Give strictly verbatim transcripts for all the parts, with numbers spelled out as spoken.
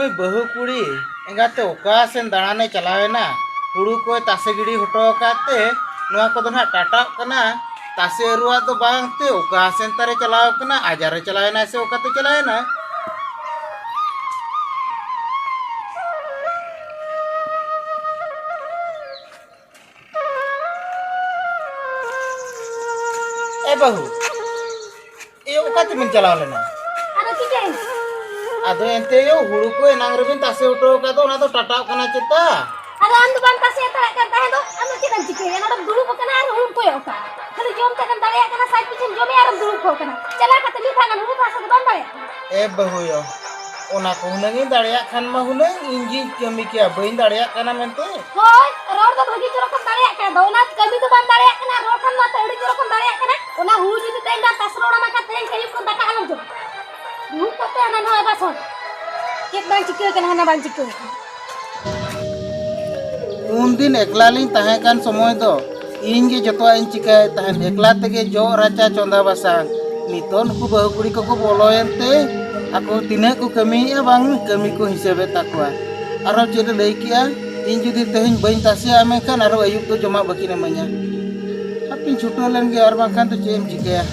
ᱱᱩᱭ ᱵᱟᱹᱦᱩ ᱠᱩᱲᱤ ᱮᱸᱜᱟᱛᱮ ᱚᱠᱟ ᱥᱮᱱ ᱫᱟᱬᱟᱱᱮ ᱪᱟᱞᱟᱣᱮᱱᱟ? ᱦᱩᱲᱩ ᱠᱚᱭ ᱛᱟᱥᱮ ᱜᱤᱰᱤ ᱦᱚᱴᱚ ᱟᱠᱟᱫ ᱛᱮ ᱱᱚᱣᱟ ᱠᱚᱫᱚ ᱱᱟᱦᱟᱜ ᱴᱟᱴᱟᱜ ᱠᱟᱱᱟ᱾ ᱛᱟᱥᱮ ᱟᱹᱨᱩᱣᱟᱜ ᱫᱚ ᱵᱟᱝ ᱛᱮ ᱚᱠᱟ ᱥᱮᱱ ᱛᱟᱨᱮ ᱪᱟᱞᱟᱣ ᱠᱟᱱᱟ? ᱟᱡᱟᱨᱮ ᱪᱟᱞᱟᱣᱮᱱᱟ ᱥᱮ ᱚᱠᱟᱛᱮ ᱪᱟᱞᱟᱣᱮᱱᱟ? ᱮ ᱵᱟᱹᱦᱩ, ᱮ ᱚᱠᱟ ᱛᱮᱵᱤᱱ ᱪᱟᱞᱟᱣ ᱞᱮᱱᱟ? ᱟᱫᱚ ᱪᱤᱠᱟᱹᱭᱮᱱ? ᱟᱫᱚ ᱮᱱᱛᱮ ᱭᱳ, ᱦᱩᱲᱩ ᱠᱚ ᱮᱱᱟᱝ ᱨᱮᱵᱤᱱ ᱛᱟᱥᱮ ᱦᱚᱴᱚ ᱟᱠᱟᱫ ᱫᱚ, ᱚᱱᱟ ᱫᱚ ᱴᱟᱴᱟᱜ ᱠᱟᱱᱟ ᱪᱮᱛᱟ? ᱟᱫᱚ ᱟᱢ ᱫᱚ ᱵᱟᱢ ᱛᱟᱥᱮ ᱦᱟᱛᱟᱲᱟᱜ ᱠᱟᱱ ᱛᱟᱦᱮᱸ ᱫᱚ, ᱟᱢ ᱫᱚ ᱪᱮᱫ ᱮᱢ ᱪᱤᱠᱟᱹᱭᱟ? ᱱᱚᱰᱮᱢ ᱫᱩᱲᱩᱵ ᱟᱠᱟᱱᱟ ᱟᱨ ᱦᱩᱲᱩᱢ ᱠᱚᱭᱚᱜ ᱠᱟᱜᱼᱟ᱾ ᱠᱷᱟᱹᱞᱤ ᱡᱚᱢ ᱛᱮᱫ ᱮᱢ ᱫᱟᱲᱮᱭᱟᱜ ᱠᱟᱱᱟ, ᱥᱟᱡ ᱯᱤᱪᱷᱟᱹᱢ ᱡᱚᱢᱮᱜᱼᱟ ᱟᱨᱮᱢ ᱫᱩᱲᱩᱵ ᱠᱚᱜ ᱠᱟᱱᱟ᱾ ᱪᱟᱞᱟᱣ ᱠᱟᱛᱮ ᱢᱤᱫ ᱫᱷᱟᱣ ᱜᱟᱱ ᱦᱩᱲᱩ ᱛᱟᱥᱮ ᱫᱚ ᱵᱟᱢ ᱫᱟᱲᱮᱭᱟᱜ ᱠᱟᱱᱟ᱾ ᱮ ᱵᱟᱹᱦᱩᱭᱳ, ᱚᱱᱟ ᱠᱚ ᱦᱩᱱᱟᱹᱝ ᱤᱧ ᱫᱟᱲᱮᱭᱟᱜ ᱠᱷᱟᱱ ᱢᱟ ᱦᱩᱱᱟᱹᱝ ᱤᱧ ᱜᱤᱧ ᱠᱟᱹᱢᱤ ᱠᱮᱭᱟ, ᱵᱟᱹᱧ ᱫᱟᱲᱮᱭᱟᱜ ᱠᱟᱱᱟ ᱢᱮᱱᱛᱮ᱾ ᱦᱳᱭ, ᱨᱚᱲ ᱫᱚ ᱵᱷᱟᱹᱜᱤ ᱪᱚᱨᱚᱠ ᱮᱢ ᱫᱟᱲᱮᱭᱟᱜ ᱠᱟᱱᱟ, ᱟᱫᱚ ᱚᱱᱟ ᱠᱟᱹᱢᱤ ᱫᱚ ᱵᱟᱢ ᱫᱟᱲᱮᱭᱟᱜ ᱠᱟᱱᱟ, ᱨᱚᱲ ᱠᱷᱟᱱ ᱢᱟ ᱟᱹᱰᱤ ᱪᱚᱨᱚᱠ ᱮᱢ ᱫᱟᱲᱮᱭᱟᱜ ᱠᱟᱱᱟ᱾ ᱚᱱᱟ ᱦᱩᱲᱩ ᱡᱩᱫᱤ ᱛᱮᱦᱮᱧ ᱵᱟᱢ ᱛᱟᱥᱮ ᱨᱚᱲ ᱟᱢᱟ ᱠᱷᱟᱱ, ᱛᱮᱦᱮᱧ ᱟᱹᱭᱩᱵ ᱠᱷᱚᱱ ᱫᱟᱠᱟ ᱟᱞᱚᱢ ᱡᱚᱢᱟ᱾ ᱫᱩᱲᱩᱵ ᱠᱚᱜ ᱛᱮ ᱦᱟᱱᱟ ᱱᱚᱣᱟ ᱵᱟᱥᱚᱱ᱾ ᱪᱮᱫ ᱵᱟᱝ ᱪᱤᱠᱟᱹ ᱠᱟᱱᱟ, ᱦᱟᱱᱟ ᱵᱟᱝ ᱪᱤᱠᱟᱹ ᱠᱟᱱᱟ᱾ ᱩᱱᱫᱤᱱ ᱮᱠᱞᱟ ᱞᱤᱧ ᱛᱟᱦᱮᱸ ᱠᱟᱱ ᱥᱚᱢᱚᱭ ᱫᱚ ᱤᱧ ᱜᱮ ᱡᱚᱛᱚᱣᱟᱜ ᱤᱧ ᱪᱤᱠᱟᱹᱭᱮᱫ ᱛᱟᱦᱮᱸᱫ, ᱮᱠᱞᱟ ᱛᱮᱜᱮ ᱡᱚᱜ ᱨᱟᱪᱟ ᱪᱚᱸᱫᱟ ᱵᱟᱥᱟᱝ᱾ ᱱᱤᱛᱚᱜ ᱱᱩᱠᱩ ᱵᱟᱹᱦᱩ ᱠᱩᱲᱤ ᱠᱚᱠᱚ ᱵᱚᱞᱚᱭᱮᱱ ᱛᱮ ᱟᱠᱚ ᱛᱤᱱᱟᱹᱜ ᱠᱚ ᱠᱟᱹᱢᱤᱭᱮᱫᱼᱟ ᱵᱟᱝ ᱠᱟᱹᱢᱤ ᱠᱚ ᱦᱤᱥᱟᱹᱵᱮᱫ ᱛᱟᱠᱚᱣᱟ᱾ ᱟᱨᱦᱚᱸ ᱪᱮᱫ ᱮ ᱞᱟᱹᱭ ᱠᱮᱜᱼᱟ, ᱤᱧ ᱡᱩᱫᱤ ᱛᱮᱦᱮᱧ ᱵᱟᱹᱧ ᱛᱟᱥᱮᱭᱟ ᱢᱮᱱᱠᱷᱟᱱ ᱟᱨᱦᱚᱸ ᱟᱹᱭᱩᱵ ᱫᱚ ᱡᱚᱢᱟᱜ ᱵᱟᱹᱠᱤᱱ ᱤᱢᱟᱹᱧᱟ᱾ ᱦᱟᱯᱮᱧ ᱪᱷᱩᱴᱟᱹᱣ ᱞᱮᱱ ᱜᱮ, ᱟᱨ ᱵᱟᱝᱠᱷᱟᱱ ᱫᱚ ᱪᱮᱫ ᱮᱢ ᱪᱤᱠᱟᱹᱭᱟ᱾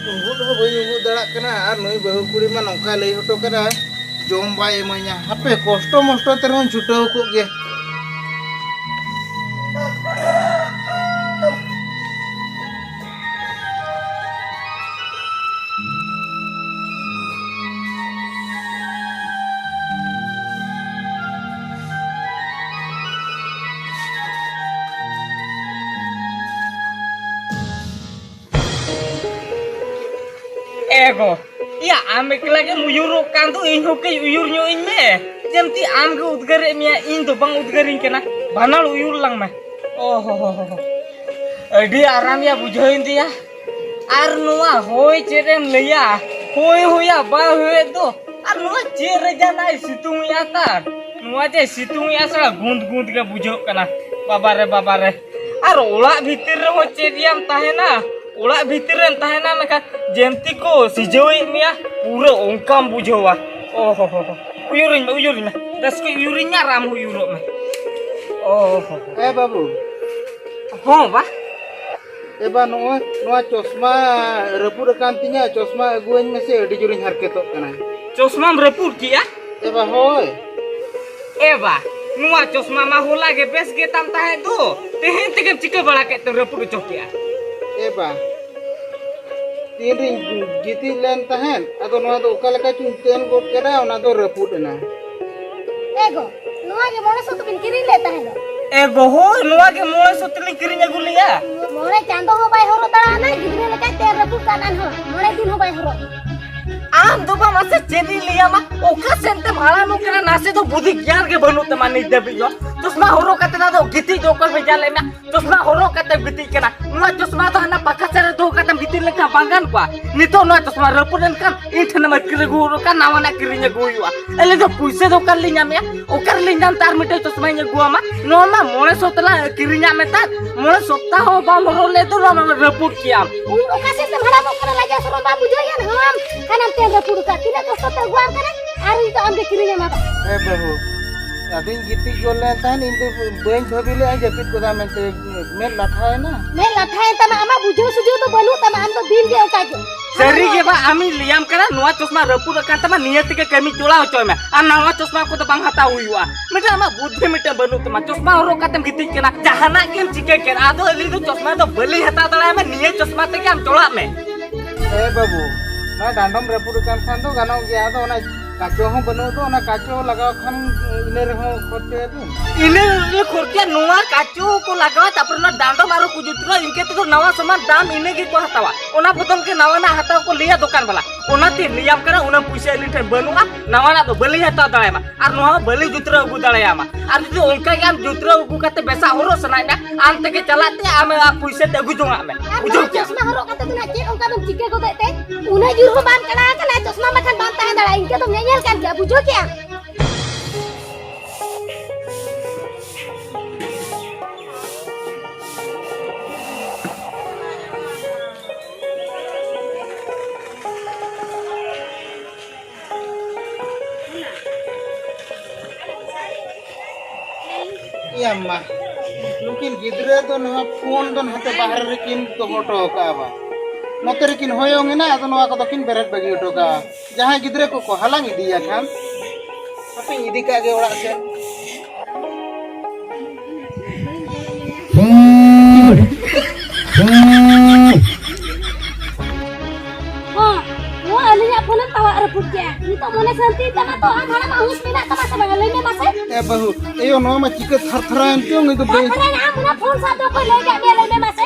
ᱩᱸᱜᱩᱫ ᱦᱚᱸ ᱵᱟᱹᱧ ᱩᱸᱜᱩᱫ ᱫᱟᱲᱮᱭᱟᱜ ᱠᱟᱱᱟ, ᱟᱨ ᱱᱩᱭ ᱵᱟᱹᱦᱩ ᱠᱩᱲᱤ ᱢᱟ ᱱᱚᱝᱠᱟᱭ ᱞᱟᱹᱭ ᱦᱚᱴᱚ ᱠᱟᱫᱟ, ᱡᱚᱢ ᱵᱟᱭ ᱤᱢᱟᱹᱧᱟ᱾ ᱦᱟᱯᱮ, ᱠᱚᱥᱴᱚ ᱢᱚᱥᱴᱚ ᱛᱮ ᱨᱮᱦᱚᱸᱧ ᱪᱷᱩᱴᱟᱹᱣ ᱠᱚᱜ ᱜᱮ᱾ ᱮ ᱜᱚ, ᱮᱭᱟ, ᱟᱢ ᱮᱠᱞᱟ ᱜᱮᱢ ᱩᱭᱩᱨᱚᱜ ᱠᱟᱱ ᱫᱚ, ᱤᱧ ᱦᱚᱸ ᱠᱟᱹᱡ ᱩᱭᱩᱨ ᱧᱚᱜ ᱤᱧ ᱢᱮ᱾ ᱡᱮᱢᱛᱤ ᱟᱢ ᱜᱮ ᱩᱫᱽᱜᱟᱹᱨᱮᱫ ᱢᱮᱭᱟ, ᱤᱧ ᱫᱚ ᱵᱟᱝ ᱩᱫᱽᱜᱟᱹᱨᱤᱧ ᱠᱟᱱᱟ᱾ ᱵᱟᱱᱟᱨ ᱩᱭᱩᱨ ᱞᱟᱝ ᱢᱮ᱾ ᱚ ᱦᱚ ᱦᱚ ᱦᱚ ᱦᱚ᱾ ᱟᱹᱰᱤ ᱟᱨᱟᱢ ᱭᱟ ᱵᱩᱡᱷᱟᱹᱣ ᱮᱱ ᱛᱤᱧᱟ᱾ ᱟᱨ ᱱᱚᱣᱟ ᱦᱚᱭ ᱪᱮᱫ ᱮᱢ ᱞᱟᱹᱭᱟ? ᱦᱚᱭ ᱦᱚᱭᱟ ᱵᱟᱭ ᱦᱚᱭᱮᱫ ᱫᱚ᱾ ᱟᱨ ᱱᱚᱣᱟ ᱪᱮᱫ ᱨᱮ ᱡᱟᱱᱟᱭ ᱥᱤᱛᱩᱝ ᱮᱜᱼᱟ ᱛᱟᱨ? ᱱᱚᱣᱟ ᱡᱮ ᱥᱤᱛᱩᱝ ᱮᱜᱼᱟ ᱥᱟᱞᱟ, ᱜᱩᱸᱫ ᱜᱩᱸᱫ ᱜᱮ ᱵᱩᱡᱷᱟᱹᱜ ᱠᱟᱱᱟ᱾ ᱵᱟᱵᱟ ᱨᱮ, ᱵᱟᱵᱟ ᱨᱮ᱾ ᱟᱨ ᱚᱲᱟᱜ ᱵᱷᱤᱛᱤᱨ ᱨᱮᱦᱚᱸ ᱪᱮᱫ ᱭᱟᱢ ᱛᱟᱦᱮᱱᱟ? ᱚᱲᱟᱜ ᱵᱷᱤᱛᱤᱨ ᱨᱮᱢ ᱛᱟᱦᱮᱱᱟ ᱢᱮᱱᱠᱷᱟᱱ ᱡᱮᱢᱛᱤ ᱠᱚ ᱥᱤᱡᱟᱹᱣᱮᱫ ᱢᱮᱭᱟ, ᱯᱩᱨᱟᱹ ᱚᱱᱠᱟᱢ ᱵᱩᱡᱷᱟᱹᱣᱟ᱾ ᱚ ᱦᱚ ᱦᱚ ᱦᱚ᱾ ᱩᱭᱩᱨᱤᱧ ᱢᱮ, ᱩᱭᱩᱨᱤᱧ ᱢᱮ᱾ ᱨᱟᱹᱥᱠᱟᱹ ᱩᱭᱩᱨᱤᱧ ᱢᱮ ᱟᱨ ᱟᱢ ᱦᱚᱸ ᱩᱭᱩᱨᱚᱜ ᱢᱮ᱾ ᱚ ᱦᱚ ᱦᱚ᱾ ᱮ ᱵᱟᱹᱵᱩ᱾ ᱦᱚᱸ ᱵᱟ᱾ ᱮ ᱵᱟ, ᱱᱚᱜᱼᱚᱭ ᱱᱚᱣᱟ ᱪᱚᱥᱢᱟ ᱨᱟᱹᱯᱩᱫ ᱟᱠᱟᱱ ᱛᱤᱧᱟ, ᱪᱚᱥᱢᱟ ᱟᱹᱜᱩᱣᱟᱹᱧ ᱢᱮᱥᱮ, ᱟᱹᱰᱤ ᱡᱳᱨᱤᱧ ᱦᱟᱨᱠᱮᱛᱚᱜ ᱠᱟᱱᱟ᱾ ᱪᱚᱥᱢᱟᱢ ᱨᱟᱹᱯᱩᱫ ᱠᱮᱜᱼᱟ? ᱮ ᱵᱟ, ᱦᱳᱭ᱾ ᱮ ᱵᱟ, ᱱᱚᱣᱟ ᱪᱚᱥᱢᱟ ᱢᱟ ᱦᱚᱞᱟ ᱜᱮ ᱵᱮᱥ ᱜᱮ ᱛᱟᱢ ᱛᱟᱦᱮᱸᱫ ᱫᱚ, ᱛᱮᱦᱮᱧ ᱛᱮᱜᱮᱢ ᱪᱤᱠᱟᱹ ᱵᱟᱲᱟ ᱠᱮᱫ ᱛᱮᱢ ᱨᱟᱹᱯᱩᱫ ᱦᱚᱪᱚ ᱠᱮᱜᱼᱟ? ᱮ ᱵᱟ, ᱛᱤᱱᱨᱤᱧ ᱜᱤᱛᱤᱡ ᱞᱮᱱ ᱛᱟᱦᱮᱸᱫ, ᱟᱫᱚ ᱱᱚᱣᱟ ᱫᱚ ᱚᱠᱟ ᱞᱮᱠᱟ ᱪᱚᱧ ᱛᱮᱱ ᱜᱚᱫ ᱠᱮᱫᱟ, ᱚᱱᱟ ᱫᱚ ᱨᱟᱹᱯᱩᱫ ᱮᱱᱟ᱾ ᱮ ᱜᱚ, ᱱᱚᱣᱟ ᱜᱮ ᱢᱚᱬᱮ ᱥᱚ ᱛᱮᱵᱤᱱ ᱠᱤᱨᱤᱧ ᱞᱮᱫ ᱛᱟᱦᱮᱸᱫ ᱫᱚ᱾ ᱮ ᱜᱚ, ᱦᱳᱭ, ᱱᱚᱣᱟ ᱜᱮ ᱢᱚᱬᱮ ᱥᱚ ᱛᱮᱞᱤᱧ ᱠᱤᱨᱤᱧ ᱟᱹᱜᱩ ᱞᱮᱜᱼᱟ᱾ ᱢᱚᱬᱮ ᱪᱟᱸᱫᱚ ᱦᱚᱸ ᱵᱟᱭ ᱦᱚᱨᱚᱜ ᱫᱟᱲᱮᱭᱟᱜᱼᱟ, ᱜᱤᱫᱽᱨᱟᱹ ᱞᱮᱠᱟᱭ ᱛᱮᱱ ᱨᱟᱹᱯᱩᱫ ᱠᱟᱜ ᱟᱱ ᱦᱚᱸ ᱢᱚᱬᱮ ᱫᱤᱱ ᱦᱚᱸ ᱵᱟᱭ ᱦᱚᱨᱚᱜ᱾ ᱟᱢ ᱫᱚ ᱵᱟ ᱢᱟᱥᱮ ᱪᱮᱫ ᱤᱧ ᱞᱟᱹᱭᱟᱢᱟ, ᱚᱠᱟ ᱥᱮᱱ ᱛᱮᱢ ᱦᱟᱲᱟᱢᱚᱜ ᱠᱟᱱᱟ, ᱱᱟᱥᱮ ᱫᱚ ᱵᱩᱫᱷᱤ ᱜᱮᱭᱟᱱ ᱜᱮ ᱵᱟᱹᱱᱩᱜ ᱛᱟᱢᱟ ᱱᱤᱛ ᱫᱷᱟᱹᱵᱤᱡ ᱦᱚᱸ᱾ ᱪᱚᱥᱢᱟ ᱦᱚᱨᱚᱜ ᱠᱟᱛᱮ ᱱᱟ ᱫᱚ ᱜᱤᱛᱤᱡ ᱫᱚ ᱚᱠᱚᱭ ᱵᱷᱮᱡᱟ ᱞᱮᱫ ᱢᱮᱭᱟ? ᱪᱚᱥᱢᱟ ᱦᱚᱨᱚᱜ ᱠᱟᱛᱮᱢ ᱜᱤᱛᱤᱡ ᱠᱟᱱᱟ᱾ ᱱᱚᱣᱟ ᱪᱚᱥᱢᱟ ᱫᱚ ᱦᱟᱱᱟ ᱯᱟᱠᱟ ᱥᱮᱫ ᱨᱮ ᱫᱚᱦᱚ ᱠᱟᱛᱮᱢ ᱜᱤᱛᱤᱡ ᱞᱮᱱᱠᱷᱟᱱ ᱵᱟᱝ ᱜᱟᱱ ᱠᱚᱜᱼᱟ? ᱱᱤᱛᱚᱜ ᱱᱚᱣᱟ ᱪᱚᱥᱢᱟ ᱨᱟᱹᱯᱩᱫ ᱮᱱ ᱠᱷᱟᱱ ᱤᱧ ᱴᱷᱮᱱᱮᱢ ᱟᱹᱛᱠᱤᱨ ᱟᱹᱜᱩ ᱨᱩᱣᱟᱹᱲ ᱠᱟᱱ, ᱱᱟᱣᱟᱱᱟᱜ ᱠᱤᱨᱤᱧ ᱟᱹᱜᱩ ᱦᱩᱭᱩᱜᱼᱟ᱾ ᱟᱞᱮ ᱫᱚ ᱯᱩᱭᱥᱟᱹ ᱫᱚ ᱚᱠᱟ ᱨᱮᱞᱮ ᱧᱟᱢᱮᱜᱼᱟ? ᱚᱠᱟ ᱨᱮᱞᱤᱧ ᱧᱟᱢ ᱛᱮ ᱟᱨ ᱢᱤᱫᱴᱮᱱ ᱪᱚᱥᱢᱟᱧ ᱟᱹᱜᱩᱣᱟᱢᱟ? ᱱᱚᱣᱟ ᱢᱟ ᱢᱚᱬᱮ ᱥᱚ ᱛᱮᱞᱟᱝ ᱠᱤᱨᱤᱧᱟᱜ ᱢᱮ ᱛᱟᱦᱮᱸᱫ, ᱢᱚᱬᱮ ᱥᱚᱯᱛᱟᱦ ᱦᱚᱸ ᱵᱟᱢ ᱦᱚᱨᱚᱜ ᱞᱮᱫ ᱫᱚ ᱱᱚᱣᱟ ᱢᱟ ᱨᱟᱹᱯᱩᱫ ᱠᱮᱜᱼᱟᱢ᱾ ᱩᱱ ᱚᱠᱟ ᱥᱮᱫ ᱛᱮᱢ ᱦᱟᱲᱟᱢᱚᱜ ᱠᱟᱱᱟ, ᱞᱟᱡᱟ ᱥᱚᱨᱚᱢ ᱵᱟᱢ ᱵᱩᱡᱷᱟᱹᱣᱮᱫᱼᱟ? ᱱᱚᱣᱟᱢ ᱦᱟᱱᱟᱢ ᱛᱮᱢ ᱨᱟᱹᱯᱩᱫ ᱟᱠᱟᱫ, ᱛᱤᱱᱟᱹᱜ ᱠᱚᱥᱴᱚ ᱛᱮ ᱟᱹᱜᱩᱣᱟᱢ ᱠᱟᱱᱟ, ᱟᱨ ᱱᱤᱛᱚᱜ ᱟᱢ ᱜᱮ ᱠᱤᱨᱤᱧ ᱟᱢᱟ ᱵᱟ᱾ ᱦᱮᱸ ᱵᱟᱹᱵᱩ, ᱟᱫᱚᱧ ᱜᱤᱛᱤᱡ ᱜᱚᱫ ᱞᱮᱱ ᱛᱟᱦᱮᱸᱫ, ᱤᱧ ᱫᱚ ᱵᱟᱹᱧ ᱵᱷᱟᱹᱵᱤ ᱞᱮᱫᱼᱟ ᱡᱟᱹᱯᱤᱫ ᱜᱚᱫᱟ ᱢᱮᱱᱛᱮ, ᱢᱮᱫ ᱞᱟᱴᱷᱟᱭᱮᱱᱟ᱾ ᱢᱮᱫ ᱞᱟᱴᱷᱟᱭᱮᱱ ᱛᱟᱢᱟ, ᱟᱢᱟᱜ ᱵᱩᱡᱷᱟᱹᱣ ᱥᱩᱡᱷᱟᱹᱣ ᱫᱚ ᱵᱟᱹᱱᱩᱜ ᱛᱟᱢᱟ, ᱟᱢ ᱫᱚ ᱫᱤᱱ ᱜᱮ ᱚᱱᱠᱟ ᱜᱮ᱾ ᱥᱟᱹᱨᱤ ᱜᱮ ᱵᱟ, ᱟᱢᱤᱧ ᱞᱟᱹᱭᱟᱢ ᱠᱟᱱᱟ, ᱱᱚᱣᱟ ᱪᱚᱥᱢᱟ ᱨᱟᱹᱯᱩᱫ ᱟᱠᱟᱱ ᱛᱟᱢᱟ, ᱱᱤᱭᱟᱹ ᱛᱮᱜᱮ ᱠᱟᱹᱢᱤ ᱪᱚᱞᱟᱣ ᱦᱚᱪᱚᱭ ᱢᱮ, ᱟᱨ ᱱᱟᱣᱟ ᱪᱚᱥᱢᱟ ᱠᱚᱫᱚ ᱵᱟᱝ ᱦᱟᱛᱟᱣ ᱦᱩᱭᱩᱜᱼᱟ᱾ ᱢᱤᱫᱴᱟᱝ ᱟᱢᱟᱜ ᱵᱩᱫᱽᱫᱷᱤ ᱢᱤᱫᱴᱟᱝ ᱵᱟᱹᱱᱩᱜ ᱛᱟᱢᱟ, ᱪᱚᱥᱢᱟ ᱦᱚᱨᱚᱜ ᱠᱟᱛᱮᱢ ᱜᱤᱛᱤᱡ ᱠᱟᱱᱟ, ᱡᱟᱦᱟᱱᱟᱜ ᱜᱮᱢ ᱪᱤᱠᱟᱹ ᱠᱮᱫ, ᱟᱫᱚ ᱟᱹᱞᱤᱧ ᱫᱚ ᱪᱚᱥᱢᱟ ᱫᱚ ᱵᱟᱹᱞᱤᱧ ᱦᱟᱛᱟᱣ ᱫᱟᱲᱮᱭᱟᱢᱟ, ᱱᱤᱭᱟᱹ ᱪᱚᱥᱢᱟ ᱛᱮᱜᱮ ᱟᱢ ᱪᱚᱞᱟᱜ ᱢᱮ᱾ ᱮ ᱵᱟᱹᱵᱩ, ᱱᱚᱣᱟ ᱰᱟᱸᱰᱚᱢ ᱨᱟᱹᱯᱩᱫ ᱟᱠᱟᱱ ᱠᱷᱟᱱ ᱫᱚ ᱜᱟᱱᱚᱜ ᱜᱮᱭᱟ, ᱟᱫᱚ ᱚᱱᱟ ᱠᱟᱪᱚ ᱦᱚᱸ ᱵᱟᱹᱱᱩᱜ ᱫᱚ, ᱚᱱᱟ ᱠᱟᱪᱚ ᱞᱟᱜᱟᱣ ᱠᱷᱟᱱ ᱤᱱᱟᱹ ᱨᱮᱦᱚᱸ ᱠᱷᱚᱨᱪᱟᱭᱟᱵᱤᱱ᱾ ᱤᱱᱟᱹ ᱤᱱᱟᱹ ᱠᱷᱚᱨᱪᱟ, ᱱᱚᱣᱟ ᱠᱟᱪᱚ ᱠᱚ ᱞᱟᱜᱟᱣᱟ, ᱛᱟᱨᱯᱚᱨᱮ ᱚᱱᱟ ᱰᱟᱸᱰᱚᱢ ᱟᱨᱚ ᱠᱚ ᱡᱩᱛᱨᱟᱹᱣᱟ, ᱤᱱᱠᱟᱹ ᱛᱮᱫᱚ ᱱᱟᱣᱟ ᱥᱟᱢᱟᱱ ᱫᱟᱢ ᱤᱱᱟᱹ ᱜᱮᱠᱚ ᱦᱟᱛᱟᱣᱟ᱾ ᱚᱱᱟ ᱵᱚᱫᱚᱞ ᱜᱮ ᱱᱟᱣᱟᱱᱟᱜ ᱦᱟᱛᱟᱣ ᱠᱚ ᱞᱟᱹᱭᱟ ᱫᱚᱠᱟᱱ ᱵᱟᱞᱟ, ᱚᱱᱟᱛᱮ ᱞᱟᱹᱭᱟᱢ ᱠᱟᱱᱟ, ᱩᱱᱟᱹᱜ ᱯᱩᱭᱥᱟᱹ ᱟᱹᱞᱤᱧ ᱴᱷᱮᱱ ᱵᱟᱹᱱᱩᱜᱼᱟ, ᱱᱟᱣᱟᱱᱟᱜ ᱫᱚ ᱵᱟᱹᱞᱤᱧ ᱦᱟᱛᱟᱣ ᱫᱟᱲᱮᱭᱟᱢᱟ, ᱟᱨ ᱱᱚᱣᱟ ᱦᱚᱸ ᱵᱟᱹᱞᱤᱧ ᱡᱩᱛᱨᱟᱹᱣ ᱟᱹᱜᱩ ᱫᱟᱲᱮᱭᱟᱢᱟ᱾ ᱟᱨ ᱡᱩᱫᱤ ᱚᱱᱠᱟ ᱜᱮ ᱟᱢ ᱡᱩᱛᱨᱟᱹᱣ ᱟᱹᱜᱩ ᱠᱟᱛᱮ ᱵᱮᱥᱟᱜ ᱦᱚᱨᱚᱜ ᱥᱟᱱᱟᱭᱮᱫ ᱢᱮ, ᱟᱢ ᱛᱮᱜᱮ ᱪᱟᱞᱟᱜ ᱛᱮ ᱟᱢ ᱯᱩᱭᱥᱟᱹ ᱛᱮ ᱟᱹᱜᱩ ᱡᱚᱝᱟᱜ ᱢᱮ, ᱟᱨ ᱵᱩᱡᱷᱟᱹᱣ ᱱᱚᱣᱟ ᱠᱮᱜᱼᱟᱢ? ᱪᱚᱥᱢᱟ ᱦᱚᱨᱚᱜ ᱠᱟᱛᱮ ᱫᱚ ᱱᱟᱜ ᱪᱮᱫ ᱚᱱᱠᱟ ᱫᱚᱢ ᱪᱤᱠᱟᱹ ᱜᱚᱫᱮᱫ ᱛᱮ? ᱩᱱᱟᱹᱜ ᱡᱳᱨ ᱦᱚᱸ ᱵᱟᱢ ᱠᱟᱲᱟ ᱟᱠᱟᱱᱟ, ᱪᱚᱥᱢᱟ ᱵᱟᱠᱷᱟᱱ ᱵᱟᱢ ᱛᱟᱦᱮᱸ ᱫᱟᱲᱮᱭᱟᱜᱼᱟ, ᱤᱱᱠᱟᱹ ᱫᱚᱢ ᱧᱮᱧᱮᱞ ᱠᱟᱱ ᱜᱮᱭᱟ, ᱵᱩᱡᱷᱟᱹᱣ ᱠᱮᱜᱼᱟᱢ? ᱮ ᱢᱟ, ᱱᱩᱠᱤᱱ ᱜᱤᱫᱽᱨᱟᱹ ᱫᱚ ᱱᱚᱣᱟ ᱯᱷᱳᱱ ᱫᱚ ᱱᱟᱛᱮ ᱵᱟᱦᱨᱮ ᱨᱮᱠᱤᱱ ᱫᱚᱦᱚ ᱦᱚᱴᱚ ᱠᱟᱜᱼᱟ ᱵᱟ᱾ ᱱᱚᱛᱮ ᱨᱮᱠᱤᱱ ᱦᱚᱭᱚᱝ ᱮᱱᱟ, ᱟᱫᱚ ᱱᱚᱣᱟ ᱠᱚᱫᱚ ᱠᱤᱱ ᱵᱮᱨᱮᱫ ᱵᱟᱹᱜᱤ ᱦᱚᱴᱚ ᱠᱟᱜᱼᱟ᱾ ᱡᱟᱦᱟᱸᱭ ᱜᱤᱫᱽᱨᱟᱹ ᱠᱚᱠᱚ ᱦᱟᱞᱟᱝ ᱤᱫᱤᱭᱟ ᱠᱷᱟᱱ, ᱦᱟᱯᱮᱧ ᱤᱫᱤ ᱠᱟᱜ ᱜᱮ ᱚᱲᱟᱜ ᱥᱮᱫ᱾ ᱦᱚᱸ, ᱱᱚᱣᱟ ᱟᱹᱞᱤᱧᱟᱜ ᱯᱷᱳᱱᱮᱢ ᱛᱟᱣᱟᱜ ᱨᱟᱹᱯᱩᱫ ᱠᱮᱜᱼᱟ᱾ ᱱᱤᱛᱚᱜ ᱢᱚᱱᱮ ᱥᱟᱱᱛᱤ ᱛᱟᱢᱟ ᱛᱚ, ᱟᱢ ᱦᱟᱲᱟᱢᱟᱜ ᱦᱩᱸᱥ ᱢᱮᱱᱟᱜ ᱛᱟᱢᱟ ᱥᱮ ᱵᱟᱝᱟ? ᱞᱟᱹᱭ ᱢᱮ ᱢᱟᱥᱮ᱾ ᱮ ᱵᱟᱹᱦᱩ, ᱮᱭᱳ, ᱱᱚᱣᱟ ᱢᱟ ᱪᱤᱠᱟᱹ ᱛᱷᱟᱨ ᱛᱷᱟᱨᱟᱭᱮᱱ ᱪᱚᱝ, ᱤᱧ ᱫᱚ ᱵᱟᱹᱧ ᱛᱷᱟᱨ ᱛᱷᱟᱨᱟᱭᱮᱱᱟ, ᱟᱢ ᱚᱱᱟ ᱯᱷᱳᱱ ᱥᱟᱵ ᱫᱚ ᱚᱠᱚᱭ ᱞᱟᱹᱭ ᱠᱟᱜ ᱢᱮᱭᱟ? ᱞᱟᱹᱭ ᱢᱮ ᱢᱟᱥᱮ᱾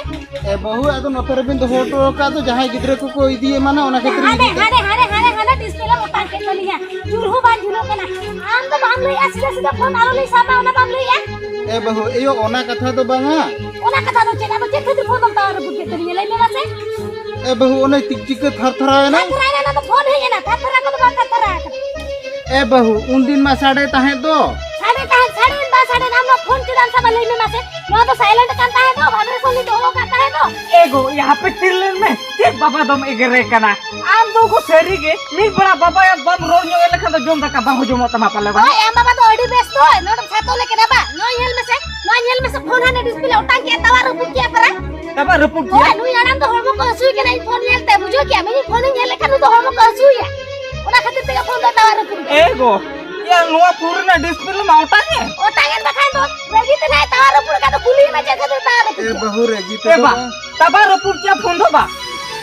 ᱮ ᱵᱟᱹᱦᱩ, ᱟᱫᱚ ᱱᱚᱛᱮ ᱨᱮᱵᱤᱱ ᱫᱚᱦᱚ ᱦᱚᱴᱚ ᱟᱠᱟᱫ ᱫᱚ, ᱡᱟᱦᱟᱸᱭ ᱜᱤᱫᱽᱨᱟᱹ ᱠᱚᱠᱚ ᱤᱫᱤᱭᱮ ᱢᱟᱱᱟ, ᱚᱱᱟ ᱠᱷᱟᱹᱛᱤᱨ ᱦᱟᱱᱮ, ᱤᱫᱤ ᱠᱟᱜ᱾ ᱦᱟᱱᱮ, ᱦᱟᱱᱮ, ᱦᱟᱱᱮ display ᱨᱮ ᱚᱴᱟᱝ ᱠᱮᱫ ᱛᱟᱹᱞᱤᱧᱟ᱾ ᱡᱩᱨ ᱦᱚᱸ ᱵᱟᱝ ᱡᱩᱞᱩᱜ ᱠᱟᱱᱟ᱾ ᱟᱢ ᱫᱚ ᱵᱟᱢ ᱞᱟᱹᱭᱮᱜᱼᱟ, ᱥᱤᱫᱷᱟᱹ ᱥᱤᱫᱷᱟᱹ ᱯᱷᱳᱱ ᱟᱨᱚ ᱞᱤᱧ ᱥᱟᱵᱟ, ᱚᱱᱟ ᱵᱟᱢ ᱞᱟᱹᱭᱮᱜᱼᱟ? ᱮ ᱵᱟᱹᱦᱩ, ᱮᱭᱳ, ᱚᱱᱟ ᱠᱟᱛᱷᱟ ᱫᱚ ᱵᱟᱝᱟ᱾ ᱚᱱᱟ ᱠᱟᱛᱷᱟ ᱫᱚ ᱪᱮᱫ? ᱟᱫᱚ ᱪᱮᱫ ᱠᱷᱟᱹᱛᱤᱨ ᱯᱷᱳᱱ ᱫᱚᱢ ᱛᱟᱣᱟᱜ ᱨᱟᱹᱯᱩᱫ ᱠᱮᱫ ᱛᱟᱹᱞᱤᱧᱟ? ᱞᱟᱹᱭ ᱢᱮ ᱢᱟᱥᱮ᱾ ᱮ ᱵᱟᱹᱦᱩ, ᱚᱱᱮ ᱪᱤᱠ ᱪᱤᱠᱟᱹ ᱛᱷᱟᱨ ᱛᱷᱟᱨᱟᱣᱮᱱᱟ᱾ ᱛᱷᱟᱨ ᱛᱷᱟᱨᱟᱣᱮᱱᱟ, ᱚᱱᱟ ᱫᱚ ᱯᱷᱳᱱ ᱦᱮᱡ ᱮᱱᱟ, ᱛᱷᱟᱨ ᱛᱷᱟᱨᱟ ᱠᱚᱫᱚ ᱵᱟᱝ ᱛᱷᱟᱨ ᱛᱷᱟᱨᱟ ᱟᱠᱟᱱᱟ᱾ ᱮ ᱵᱟᱹᱦᱩ, ᱩᱱᱫᱤᱱ ᱢᱟ ᱥᱟᱰᱮ ᱛᱟᱦᱮᱸᱫ ᱫᱚ᱾ ᱥᱟᱰᱮ ᱛᱟᱦᱮᱸᱫ, ᱥᱟᱰᱮᱭᱮᱱ ᱵᱟᱝ ᱥᱟᱰᱮᱭᱮᱱ, ᱟᱢ ᱱᱚᱣᱟ ᱯᱷᱳᱱ ᱪᱮᱫᱟᱜ ᱮᱢ ᱥᱟᱵᱟ? ᱞᱟᱹᱭ ᱢᱮ ᱢᱟᱥᱮ, ᱱᱚᱣᱟ ᱫᱚ silent ᱟᱠᱟᱱ ᱛᱟᱦᱮᱸᱫ ᱫᱚ, ᱵᱷᱟᱫᱨᱮ ᱠᱷᱚᱱ ᱞᱤᱧ ᱫᱚᱦᱚ ᱟᱠᱟᱫ ᱛᱟᱦᱮᱸᱫ ᱫᱚ᱾ ᱮ ᱜᱳ, ᱭᱟ ᱦᱟᱯᱮ ᱛᱤᱨ ᱞᱮᱱ ᱢᱮ, ᱪᱮᱫ ᱵᱟᱵᱟ ᱫᱚᱢ ᱮᱜᱮᱨᱮ ᱠᱟᱱᱟ? ᱟᱢ ᱫᱚ ᱜᱳ ᱥᱟᱹᱨᱤ ᱜᱮ, ᱢᱤᱫ ᱵᱮᱲᱟ ᱵᱟᱵᱟ ᱭᱟ ᱵᱟᱢ ᱨᱚᱲ ᱧᱚᱜ ᱮ ᱞᱮᱠᱷᱟᱱ ᱫᱚ ᱡᱚᱢ ᱫᱟᱠᱟ ᱵᱟᱝ ᱦᱚᱡᱚᱢᱚᱜ ᱛᱟᱢᱟ ᱯᱟᱞᱮ ᱵᱟᱝ? ᱦᱳᱭ, ᱟᱢ ᱵᱟᱵᱟ ᱫᱚ ᱟᱹᱰᱤ ᱵᱮᱥ ᱛᱚ, ᱱᱚᱰᱮᱢ ᱥᱟᱛᱚ ᱞᱮ ᱠᱟᱱᱟ ᱵᱟ? ᱱᱚᱣᱟ ᱧᱮᱞ ᱢᱮᱥᱮ, ᱱᱚᱣᱟ ᱧᱮᱞ ᱢᱮᱥᱮ, ᱯᱷᱳᱱ ᱦᱟᱱᱮ display ᱚᱴᱟᱝ ᱠᱮᱜᱼᱟ, ᱛᱟᱣᱟ ᱨᱟᱹᱯᱩᱫ ᱠᱮᱜᱼᱟ ᱯᱟᱨᱟ᱾ ᱛᱟᱣᱟ ᱨᱟᱹᱯᱩᱫ ᱦᱳᱭ, ᱠᱮᱜᱼᱟ? ᱱᱩᱭ ᱦᱟᱲᱟᱢ ᱫᱚ ᱦᱚᱲᱢᱚ ᱠᱚ ᱦᱟᱹᱥᱩᱭᱮ ᱠᱟᱱᱟ, ᱤᱧ ᱯᱷᱳᱱ ᱧᱮᱞ ᱛᱮ, ᱵᱩᱡᱷᱟᱹᱣ ᱠᱮᱜᱼᱟᱢ? ᱤᱧ ᱯᱷᱳᱱᱤᱧ ᱧᱮᱞ ᱞᱮᱠᱷᱟᱱ ᱱᱩᱭ ᱫᱚ ᱦᱚᱲᱢᱚ ᱠᱚ ᱦᱟᱹᱥᱩᱭᱮᱭᱟ, ᱚᱱᱟ ᱠᱷᱟᱹᱛᱤᱨ ᱛᱮᱜᱮ ᱯᱷᱳᱱ ᱫᱚ ᱛᱟᱣᱟ ᱨᱟᱹᱯᱩᱫ ᱠᱮᱜᱼᱟ᱾ ᱮ ᱜᱳ, ᱭᱟ ᱱᱚᱣᱟ ᱯᱷᱳᱱ ᱨᱮᱱᱟᱜ display ᱢᱟ ᱚᱴᱟᱝ ᱮ᱾ ᱚᱴᱟᱝ ᱮᱱ ᱵᱟᱠᱷᱟᱱ ᱫᱚ, ᱨᱟᱹᱜᱤ ᱛᱮ ᱱᱟᱭ ᱛᱟᱣᱟ ᱨᱟᱹᱯᱩᱫ ᱠᱟᱜ ᱫᱚ, ᱠᱩᱞᱤᱭᱮ ᱢᱮ ᱪᱮᱫ ᱠᱷᱟᱹᱛᱤᱨ ᱛᱟᱣᱟ ᱨᱟᱹᱯᱩᱫ ᱮ ᱠᱮᱜᱼᱟ᱾ ᱵᱟᱹᱦᱩ, ᱨᱟᱹᱜᱤ ᱛᱮ ᱮ ᱫᱚ ᱵᱟ, ᱵᱟᱝ᱾ ᱛᱟᱵᱟ ᱨᱟᱹᱯᱩᱫ ᱠᱮᱜᱼᱟ ᱯᱷᱳᱱ ᱫᱚ ᱵᱟ᱾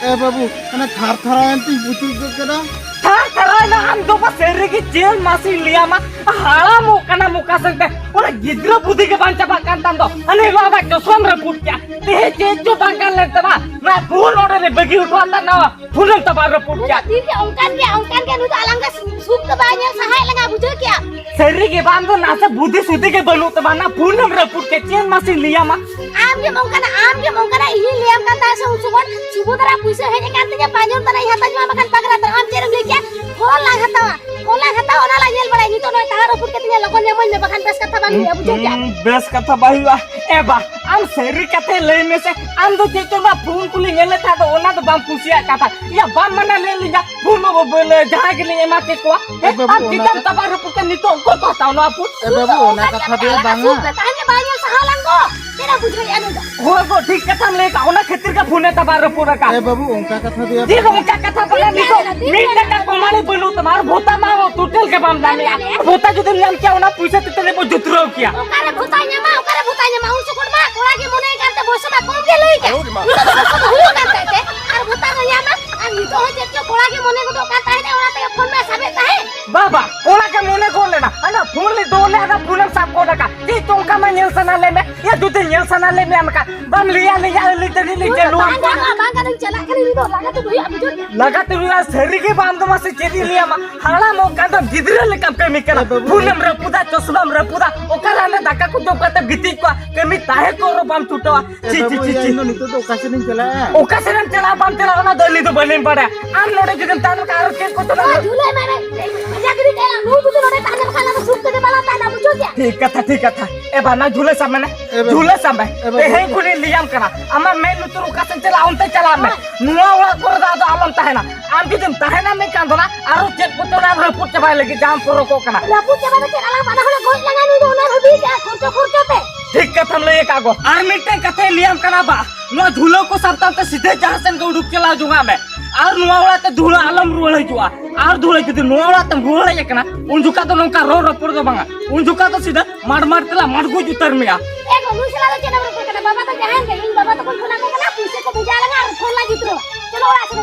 ᱮ ᱵᱟᱹᱵᱩ, ᱚᱱᱟ ᱛᱷᱟᱨ ᱛᱷᱟᱨᱟᱣᱮᱱ ᱛᱤᱧ ᱵᱩᱪᱩᱡ ᱜᱚᱫ ᱠᱮᱫᱟ᱾ ᱛᱷᱟᱨ ᱛᱷᱟᱨᱟᱣ ᱟᱢ ᱫᱚ ᱵᱟ ᱥᱟᱹᱨᱤ ᱜᱮ ᱪᱮᱫ ᱢᱟᱥᱮᱧ ᱞᱟᱹᱭᱟᱢᱟ, ᱦᱟᱲᱟᱢᱚᱜ ᱠᱟᱱᱟᱢ ᱚᱠᱟ ᱥᱮᱫ ᱛᱮ, ᱚᱱᱟ ᱜᱤᱫᱽᱨᱟᱹ ᱵᱩᱫᱷᱤ ᱜᱮ ᱵᱟᱝ ᱪᱟᱵᱟᱜ ᱠᱟᱱ ᱛᱟᱢ ᱫᱚ᱾ ᱦᱟᱱᱮ ᱦᱤᱞᱳᱜ ᱟᱵᱟᱨ ᱪᱚᱥᱢᱟᱢ ᱨᱟᱹᱯᱩᱫ ᱠᱮᱜᱼᱟ, ᱛᱮᱦᱮᱧ ᱪᱮᱫ ᱪᱚ ᱵᱟᱝ ᱜᱟᱱ ᱞᱮᱱ ᱛᱟᱢᱟ, ᱱᱚᱣᱟ ᱯᱷᱳᱱ ᱚᱸᱰᱮ ᱨᱮ ᱵᱟᱹᱜᱤ ᱦᱚᱴᱚ ᱟᱫᱟ, ᱱᱚᱣᱟ ᱯᱷᱳᱱᱮᱢ ᱛᱟᱵᱟ ᱨᱟᱹᱯᱩᱫ ᱱᱩᱭ ᱫᱚ ᱠᱮᱜᱼᱟ᱾ ᱛᱤᱨᱮ ᱚᱱᱠᱟᱱ ᱜᱮᱭᱟ, ᱚᱱᱠᱟᱱ ᱜᱮᱭᱟ, ᱱᱩᱭ ᱫᱚ ᱟᱞᱟᱝ ᱜᱮ ᱥᱩ-, ᱥᱩᱠ ᱫᱚ ᱵᱟᱭ ᱧᱮᱞ ᱥᱟᱦᱟᱭᱮᱫ ᱞᱟᱝᱟ, ᱵᱩᱡᱷᱟᱹᱣ ᱠᱮᱜᱼᱟ᱾ ᱥᱟᱹᱨᱤ ᱜᱮ ᱵᱟᱝ ᱫᱚ ᱱᱟᱥᱮ ᱵᱩᱫᱷᱤ ᱥᱩᱫᱷᱤ ᱜᱮ ᱵᱟᱹᱱᱩᱜ ᱛᱟᱢᱟ, ᱱᱟ ᱯᱷᱳᱱᱮᱢ ᱨᱟᱹᱯᱩᱫ ᱠᱮᱜᱼᱟ, ᱪᱮᱫ ᱢᱟᱥᱮᱧ ᱞᱟᱹᱭᱟᱢᱟ? ᱟᱢ ᱜᱮᱢ ᱚᱱᱠᱟᱱᱟ, ᱟᱢ ᱜᱮᱢ ᱚᱱᱠᱟᱱᱟ, ᱤᱧᱤᱧ ᱞᱟᱹᱭᱟᱢ ᱠᱟᱱ ᱛᱟᱦᱮᱸ ᱥᱮ ᱩᱱ ᱥᱚᱢᱚᱭ, ᱥᱩᱵᱷᱚᱫᱨᱟ ᱯᱩᱭᱥᱟᱹ ᱦᱮᱡ ᱟᱠᱟᱱ ᱛᱤᱧᱟ, ᱯᱟᱸᱡᱚᱱ ᱛᱟᱱᱟᱜ ᱤᱧ ᱦᱟᱛᱟᱣ ᱡᱚᱝᱟ, ᱵᱟᱠᱷᱟᱱ ᱯᱟᱜᱽᱨᱟ ᱛᱟᱱᱟᱜ᱾ ᱟᱢ ᱪᱮᱫ ᱮᱢ ᱞᱟᱹᱭ ᱠᱮᱜᱼᱟ? ᱯᱷᱳᱱ ᱞᱟᱝ ᱦᱟᱛᱟᱣᱟ, ᱯᱷᱳᱱ ᱞᱟᱝ ᱦᱟᱛᱟᱣᱟ, ᱚᱱᱟ ᱞᱟᱝ ᱧᱮᱞ ᱵᱟᱲᱟᱭᱟ᱾ ᱱᱤᱛᱚᱜ ᱱᱚᱜᱼᱚᱭ ᱛᱟᱦᱟᱨ ᱨᱟᱹᱯᱩᱫ ᱠᱟᱛᱮ ᱤᱧᱟᱹᱜ ᱞᱚᱜᱚᱱ ᱧᱟᱢᱟᱹᱧ ᱢᱮ, ᱵᱟᱠᱷᱟᱱ ᱵᱮᱥ ᱠᱟᱛᱷᱟ ᱵᱟᱝ ᱦᱩᱭᱩᱜᱼᱟ, ᱵᱩᱡᱷᱟᱹᱣ ᱠᱮᱜᱼᱟ? ᱦᱩᱸ, ᱵᱮᱥ ᱠᱟᱛᱷᱟ ᱵᱟᱭ ᱦᱩᱭᱩᱜᱼᱟ᱾ ᱮ ᱵᱟ, ᱟᱢ ᱥᱟᱹᱨᱤ ᱠᱟᱛᱷᱟ ᱞᱟᱹᱭ ᱢᱮᱥᱮ, ᱟᱢ ᱫᱚ ᱪᱮᱫ ᱪᱚᱝ ᱱᱚᱣᱟ ᱯᱷᱳᱱ ᱠᱚᱞᱤᱧ ᱧᱮᱞᱮᱫ ᱛᱟᱦᱮᱸ ᱫᱚ, ᱚᱱᱟ ᱫᱚ ᱵᱟᱢ ᱠᱩᱥᱤᱭᱟᱜ ᱠᱟᱱ ᱛᱟᱦᱮᱸᱫ᱾ ᱭᱟ, ᱵᱟᱢ ᱢᱟᱱᱟ ᱞᱮᱫ ᱞᱤᱧᱟ, ᱯᱷᱳᱱ ᱢᱟ ᱵᱟᱵᱟ ᱞᱮ ᱡᱟᱦᱟᱸᱭ ᱜᱮᱞᱤᱧ ᱮᱢᱟ ᱠᱮᱠᱚᱣᱟ᱾ ᱮ ᱦᱮᱸ, ᱵᱟᱹᱵᱩ, ᱟᱢ ᱚᱱᱟ ᱪᱮᱫᱟᱜ ᱠᱟᱛᱷᱟ ᱛᱟᱵᱟ ᱨᱟᱹᱯᱩᱫ ᱠᱟᱱ ᱱᱤᱛᱚᱜ ᱚᱠᱚᱭ ᱠᱚ ᱦᱟᱛᱟᱣᱟ ᱱᱚᱣᱟ ᱯᱷᱳᱱ? ᱮ ᱵᱟᱹᱵᱩ, ᱚᱱᱟ ᱠᱟᱛᱷᱟ ᱫᱚ ᱭᱟ ᱵᱟᱝᱟ᱾ ᱥᱩᱠ ᱨᱮ ᱛᱟᱦᱮᱸ ᱜᱮ ᱵᱟᱭ ᱧᱮᱞ ᱥᱟᱦᱟᱣ ᱞᱟᱝ ᱫᱚ᱾ ᱪᱮᱫ ᱮᱢ ᱵᱩᱡᱷᱟᱹᱣᱮᱫᱼᱟ ᱱᱩᱭ ᱫᱚ? ᱦᱳᱭ ᱜᱳ, ᱴᱷᱤᱠ ᱠᱟᱛᱷᱟᱢ ᱞᱟᱹᱭ ᱠᱟᱜ, ᱚᱱᱟ ᱠᱷᱟᱹᱛᱤᱨ ᱜᱮ ᱯᱷᱳᱱᱮ ᱛᱟᱵᱟ ᱨᱟᱹᱯᱩᱫ ᱟᱠᱟᱫ᱾ ᱮ ᱵᱟᱹᱵᱩ, ᱚᱱᱠᱟ ᱠᱟᱛᱷᱟ ᱫᱚ ᱭᱟ ᱪᱮᱫ ᱵᱟᱝᱟ᱾ ᱦᱚᱸ ᱚᱱᱠᱟ ᱠᱟᱛᱷᱟ ᱵᱟᱝᱟ, ᱴᱷᱤᱠ ᱱᱤᱛᱚᱜ ᱜᱮᱭᱟ, ᱴᱷᱤᱠ ᱢᱤᱫ ᱜᱮᱭᱟ᱾ ᱴᱟᱠᱟ ᱠᱚᱢᱟᱱᱤ ᱵᱟᱹᱱᱩᱜ ᱛᱟᱢᱟ, ᱟᱨ ᱵᱷᱚᱛᱟ ᱢᱟ ᱴᱳᱴᱟᱞ ᱜᱮ ᱵᱟᱢ ᱧᱟᱢᱮᱜᱼᱟ᱾ ᱵᱟᱢ ᱧᱟᱢᱮᱜᱼᱟ᱾ ᱵᱷᱚᱛᱟ ᱡᱩᱫᱤᱢ ᱧᱟᱢ ᱠᱮᱭᱟ, ᱚᱱᱟ ᱯᱩᱭᱥᱟᱹ ᱛᱮ ᱛᱟᱦᱞᱮ ᱵᱚ ᱡᱩᱛᱨᱟᱹᱣ ᱠᱮᱭᱟ᱾ ᱚᱠᱟᱨᱮ ᱵᱷᱚᱛᱟᱭ ᱧᱟᱢᱟ, ᱚᱠᱟᱨᱮ ᱵᱷᱚᱛᱟᱭ ᱧᱟᱢᱟ? ᱩᱱ ᱥᱚᱢᱚᱭ ᱢᱟ ᱠᱚᱲᱟ ᱜᱮ ᱢᱚᱱᱮᱭ ᱠᱟᱱᱛᱮ ᱵᱚᱭᱥᱟ ᱢᱟ ᱠᱚᱢ ᱜᱮ ᱞᱟᱹᱭ ᱠᱮᱫ᱾ ᱩᱱᱟᱹᱜ ᱫᱚ ᱵᱟᱠᱚ ᱦᱩᱭᱩᱜ ᱠᱟᱱ ᱛᱟᱭ ᱛᱮ, ᱟᱨ ᱵᱷᱚᱛᱟ ᱫᱚ ᱧᱟᱢᱟ᱾ ᱟᱨ ᱱᱤᱛᱚᱜ ᱦᱚᱸ ᱪᱮᱫ ᱪᱚ ᱠᱚᱲᱟ ᱜᱮ ᱢᱚᱱᱮ ᱜᱚᱫᱚᱜ ᱠᱟᱱ ᱛᱟᱦᱮᱸᱫ, ᱚᱱᱟ ᱛᱮᱜᱮ ᱯᱷᱳᱱ ᱢᱟ ᱥᱟᱵᱮᱫ ᱛᱟᱦᱮᱸᱫ᱾ ᱵᱟᱵᱟ, ᱚᱱᱟ ᱜᱮ ᱢᱚᱱᱮ ᱜᱚᱫ ᱞᱮᱱᱟ᱾ ᱦᱟᱱᱟ ᱯᱷᱳᱱ ᱞᱮ ᱫᱚᱦᱚ ᱞᱮᱫ, ᱚᱱᱟ ᱯᱷᱳᱱᱮᱢ ᱥᱟᱵ ᱜᱚᱫ ᱟᱠᱟᱫ᱾ ᱪᱮᱫ ᱪᱚ ᱚᱱᱠᱟ ᱢᱟ ᱧᱮᱞ ᱥᱟᱱᱟ ᱞᱮᱫ ᱢᱮ᱾ ᱭᱟ, ᱡᱩᱫᱤ ᱧᱮᱞ ᱥᱟᱱᱟ ᱞᱮᱫ ᱢᱮᱭᱟ ᱚᱱᱠᱟ, ᱵᱟᱢ ᱞᱟᱹᱭᱟ ᱞᱤᱧᱟ, ᱟᱹᱞᱤᱧ ᱛᱮ ᱞᱤᱧ ᱪᱟᱹᱞᱩ ᱵᱟᱝ ᱟᱠᱚᱣᱟ᱾ ᱜᱟᱱᱚᱜᱼᱟ, ᱵᱟᱝ ᱜᱟᱱᱚᱜᱼᱟ, ᱪᱟᱞᱟᱜ ᱠᱟᱱᱟ, ᱤᱧ ᱫᱚ ᱞᱟᱜᱟ ᱛᱮ ᱦᱩᱭᱩᱜᱼᱟ, ᱵᱩᱡᱷᱟᱹᱣ ᱠᱮᱫᱟ? ᱞᱟᱜᱟ ᱛᱮ ᱦᱩᱭᱩᱜᱼᱟ, ᱥᱟᱹᱨᱤ ᱜᱮ ᱵᱟᱝ ᱫᱚ ᱢᱟᱥᱮ ᱪᱮᱫ ᱤᱧ ᱞᱟᱹᱭᱟᱢᱟ, ᱦᱟᱲᱟᱢᱚᱜ ᱠᱟᱱ ᱫᱚ ᱜᱤᱫᱽᱨᱟᱹ ᱞᱮᱠᱟᱢ ᱠᱟᱹᱢᱤ ᱠᱟᱱᱟ᱾ ᱮ ᱵᱟᱹᱵᱩ, ᱯᱷᱳᱱᱮᱢ ᱨᱟᱹᱯᱩᱫᱟ, ᱪᱚᱥᱢᱟᱢ ᱨᱟᱹᱯᱩᱫᱟ, ᱚᱠᱟᱨᱮ ᱦᱟᱱᱮ ᱫᱟᱠᱟ ᱠᱚ ᱡᱚᱢ ᱠᱟᱛᱮ ᱜᱤᱛᱤᱡ ᱠᱚᱜᱼᱟ, ᱠᱟᱹᱢᱤ ᱛᱟᱦᱮᱸ ᱠᱚᱜ ᱨᱮᱦᱚᱸ ᱵᱟᱢ ᱪᱷᱩᱴᱟᱹᱣᱟ᱾ ᱮ ᱪᱤ, ᱵᱟᱹᱵᱩ, ᱪᱤ, ᱪᱤ, ᱭᱟ, ᱪᱤ᱾ ᱤᱧ ᱫᱚ ᱱᱤᱛᱚᱜ ᱫᱚ ᱚᱠᱟ ᱥᱮᱫ ᱤᱧ ᱪᱟᱞᱟᱜᱼᱟ? ᱚᱠᱟ ᱥᱮᱫ ᱮᱢ ᱪᱟᱞᱟᱜᱼᱟ ᱵᱟᱢ ᱪᱟᱞᱟᱜᱼᱟ, ᱚᱱᱟ ᱫᱚ ᱟᱹᱞᱤᱧ ᱫᱚ ᱵᱟᱹᱞᱤᱧ ᱵᱟᱲᱟᱭᱟ᱾ ᱟᱢ ᱱᱚᱰᱮ ᱡᱩᱫᱤᱢ ᱛᱟᱦᱮᱸ ᱞᱮᱱᱠᱷᱟᱱ ᱟᱨᱚ ᱪᱮᱫ ᱠᱚᱪᱚ ᱱᱚᱣᱟ ᱱᱟᱜ ᱡᱩᱞᱟᱹᱭ ᱢᱮ, ᱢᱮ, ᱡᱟᱜᱽᱨᱤ ᱛᱟᱭᱟ, ᱱᱩᱭ ᱡᱩᱫᱤ ᱱᱚᱰᱮ ᱛᱟᱦᱮᱸ ᱞᱮᱱᱠᱷᱟᱱ ᱟᱞᱮ ᱥᱩᱠ ᱛᱮᱜᱮ ᱵᱟᱞᱮ ᱛᱟᱦᱮᱱᱟ, ᱵᱩᱡᱷᱟᱹᱣ ᱠᱮᱜᱼᱟ? ᱴᱷᱤᱠ ᱠᱟᱛᱷᱟ, ᱴᱷᱤᱠ ᱠᱟᱛᱷᱟ᱾ ᱮ ᱵᱟ, ᱱᱟ ᱡᱷᱩᱞᱟᱹ ᱥᱟᱵ ᱢᱮ ᱱᱟ᱾ ᱮ ᱵᱟᱹᱵᱩ᱾ ᱡᱷᱩᱞᱟᱹ ᱥᱟᱵ ᱢᱮ᱾ ᱮ ᱵᱟᱹᱵᱩ᱾ ᱛᱮᱦᱮᱧ ᱠᱷᱚᱱᱤᱧ ᱞᱟᱹᱭᱟᱢ ᱠᱟᱱᱟ, ᱟᱢᱟᱜ ᱢᱮᱫ ᱞᱩᱛᱩᱨ ᱚᱠᱟ ᱥᱮᱫ ᱪᱟᱞᱟᱜᱼᱟ, ᱚᱱᱛᱮ ᱪᱟᱞᱟᱜ ᱢᱮ᱾ ᱦᱳᱭ᱾ ᱱᱚᱣᱟ ᱚᱲᱟᱜ ᱠᱚᱨᱮ ᱫᱚ ᱟᱫᱚ ᱟᱞᱚᱢ ᱛᱟᱦᱮᱱᱟ᱾ ᱟᱢ ᱡᱩᱫᱤᱢ ᱛᱟᱦᱮᱱᱟ ᱢᱮᱱᱠᱷᱟᱱ ᱫᱚ ᱱᱟ, ᱟᱨᱚ ᱪᱮᱫ ᱠᱚᱪᱚ ᱱᱟᱢ ᱨᱟᱹᱯᱩᱫ ᱪᱟᱵᱟᱭ ᱞᱟᱹᱜᱤᱫ, ᱡᱟᱦᱟᱸᱢ ᱯᱚᱨᱚᱠᱚᱜ ᱠᱟᱱᱟ᱾ ᱨᱟᱹᱯᱩᱫ ᱪᱟᱵᱟ ᱫᱚ ᱪᱮᱫ, ᱟᱞᱟᱝ ᱵᱟᱱᱟ ᱦᱚᱲ ᱞᱮ ᱜᱚᱡ ᱞᱟᱸᱜᱟ, ᱱᱩᱭ ᱫᱚ ᱚᱱᱟ ᱦᱟᱹᱵᱤᱡ ᱠᱟᱜᱼᱟ, ᱠᱷᱚᱨᱪᱚ ᱠᱷᱚᱨᱪᱚ ᱛᱮ᱾ ᱴᱷᱤᱠ ᱠᱟᱛᱷᱟᱢ ᱞᱟᱹᱭ ᱟᱠᱟᱫ ᱜᱚ᱾ ᱟᱨ ᱢᱤᱫᱴᱮᱱ ᱠᱟᱛᱷᱟᱧ ᱞᱟᱹᱭᱟᱢ ᱠᱟᱱᱟ ᱵᱟ, ᱱᱚᱣᱟ ᱡᱷᱩᱞᱟᱹ ᱠᱚ ᱥᱟᱵ ᱛᱟᱢ ᱛᱮ ᱥᱤᱫᱷᱟᱹ ᱡᱟᱦᱟᱸ ᱥᱮᱱ ᱜᱮ ᱩᱰᱩᱠ ᱪᱟᱞᱟᱣ ᱡᱚᱝᱟᱜ ᱢᱮ᱾ ᱟᱨ ᱱᱚᱣᱟ ᱚᱲᱟᱜ ᱛᱮ ᱫᱷᱩᱲᱟᱹ ᱟᱞᱚᱢ ᱨᱩᱣᱟᱹᱲ ᱦᱤᱡᱩᱜᱼᱟ᱾ ᱟᱨ ᱫᱷᱩᱲᱟᱹ ᱡᱩᱫᱤ ᱱᱚᱣᱟ ᱚᱲᱟᱜ ᱛᱮᱢ ᱨᱩᱣᱟᱹᱲ ᱦᱮᱡ ᱟᱠᱟᱱᱟ, ᱩᱱ ᱡᱚᱠᱷᱟ ᱫᱚ ᱱᱚᱝᱠᱟ ᱨᱚᱲ ᱨᱚᱯᱚᱲ ᱫᱚ ᱵᱟᱝᱟ᱾ ᱩᱱ ᱡᱚᱠᱷᱟ ᱫᱚ ᱥᱤᱫᱷᱟᱹ ᱢᱟᱲ ᱢᱟᱲ ᱛᱮᱞᱟ ᱢᱟᱲᱜᱩᱡ ᱩᱛᱟᱹᱨ ᱢᱮᱭᱟ᱾ ᱮ ᱜᱚ, ᱱᱩᱭ ᱥᱟᱞᱟ ᱫᱚ ᱪᱮᱫ ᱮᱢ ᱨᱚᱯᱚᱲ ᱠᱟᱱᱟ? ᱵᱟᱵᱟ ᱫᱚ ᱡᱟᱦᱟᱸᱭᱮᱱ ᱜᱮ, ᱤᱧ ᱵᱟᱵᱟ ᱛᱟᱠᱚᱧ ᱯᱷᱳᱱ ᱟᱠᱚ ᱠᱟᱱᱟ, ᱯᱩᱭᱥᱟᱹ ᱠᱚ ᱵᱷᱮᱡᱟ ᱟᱞᱟᱝᱟ ᱟᱨ ᱯᱷᱳᱱ ᱞᱟᱝ ᱡᱩᱛᱨᱟᱹᱣᱟ᱾ ᱪᱚᱞᱚ,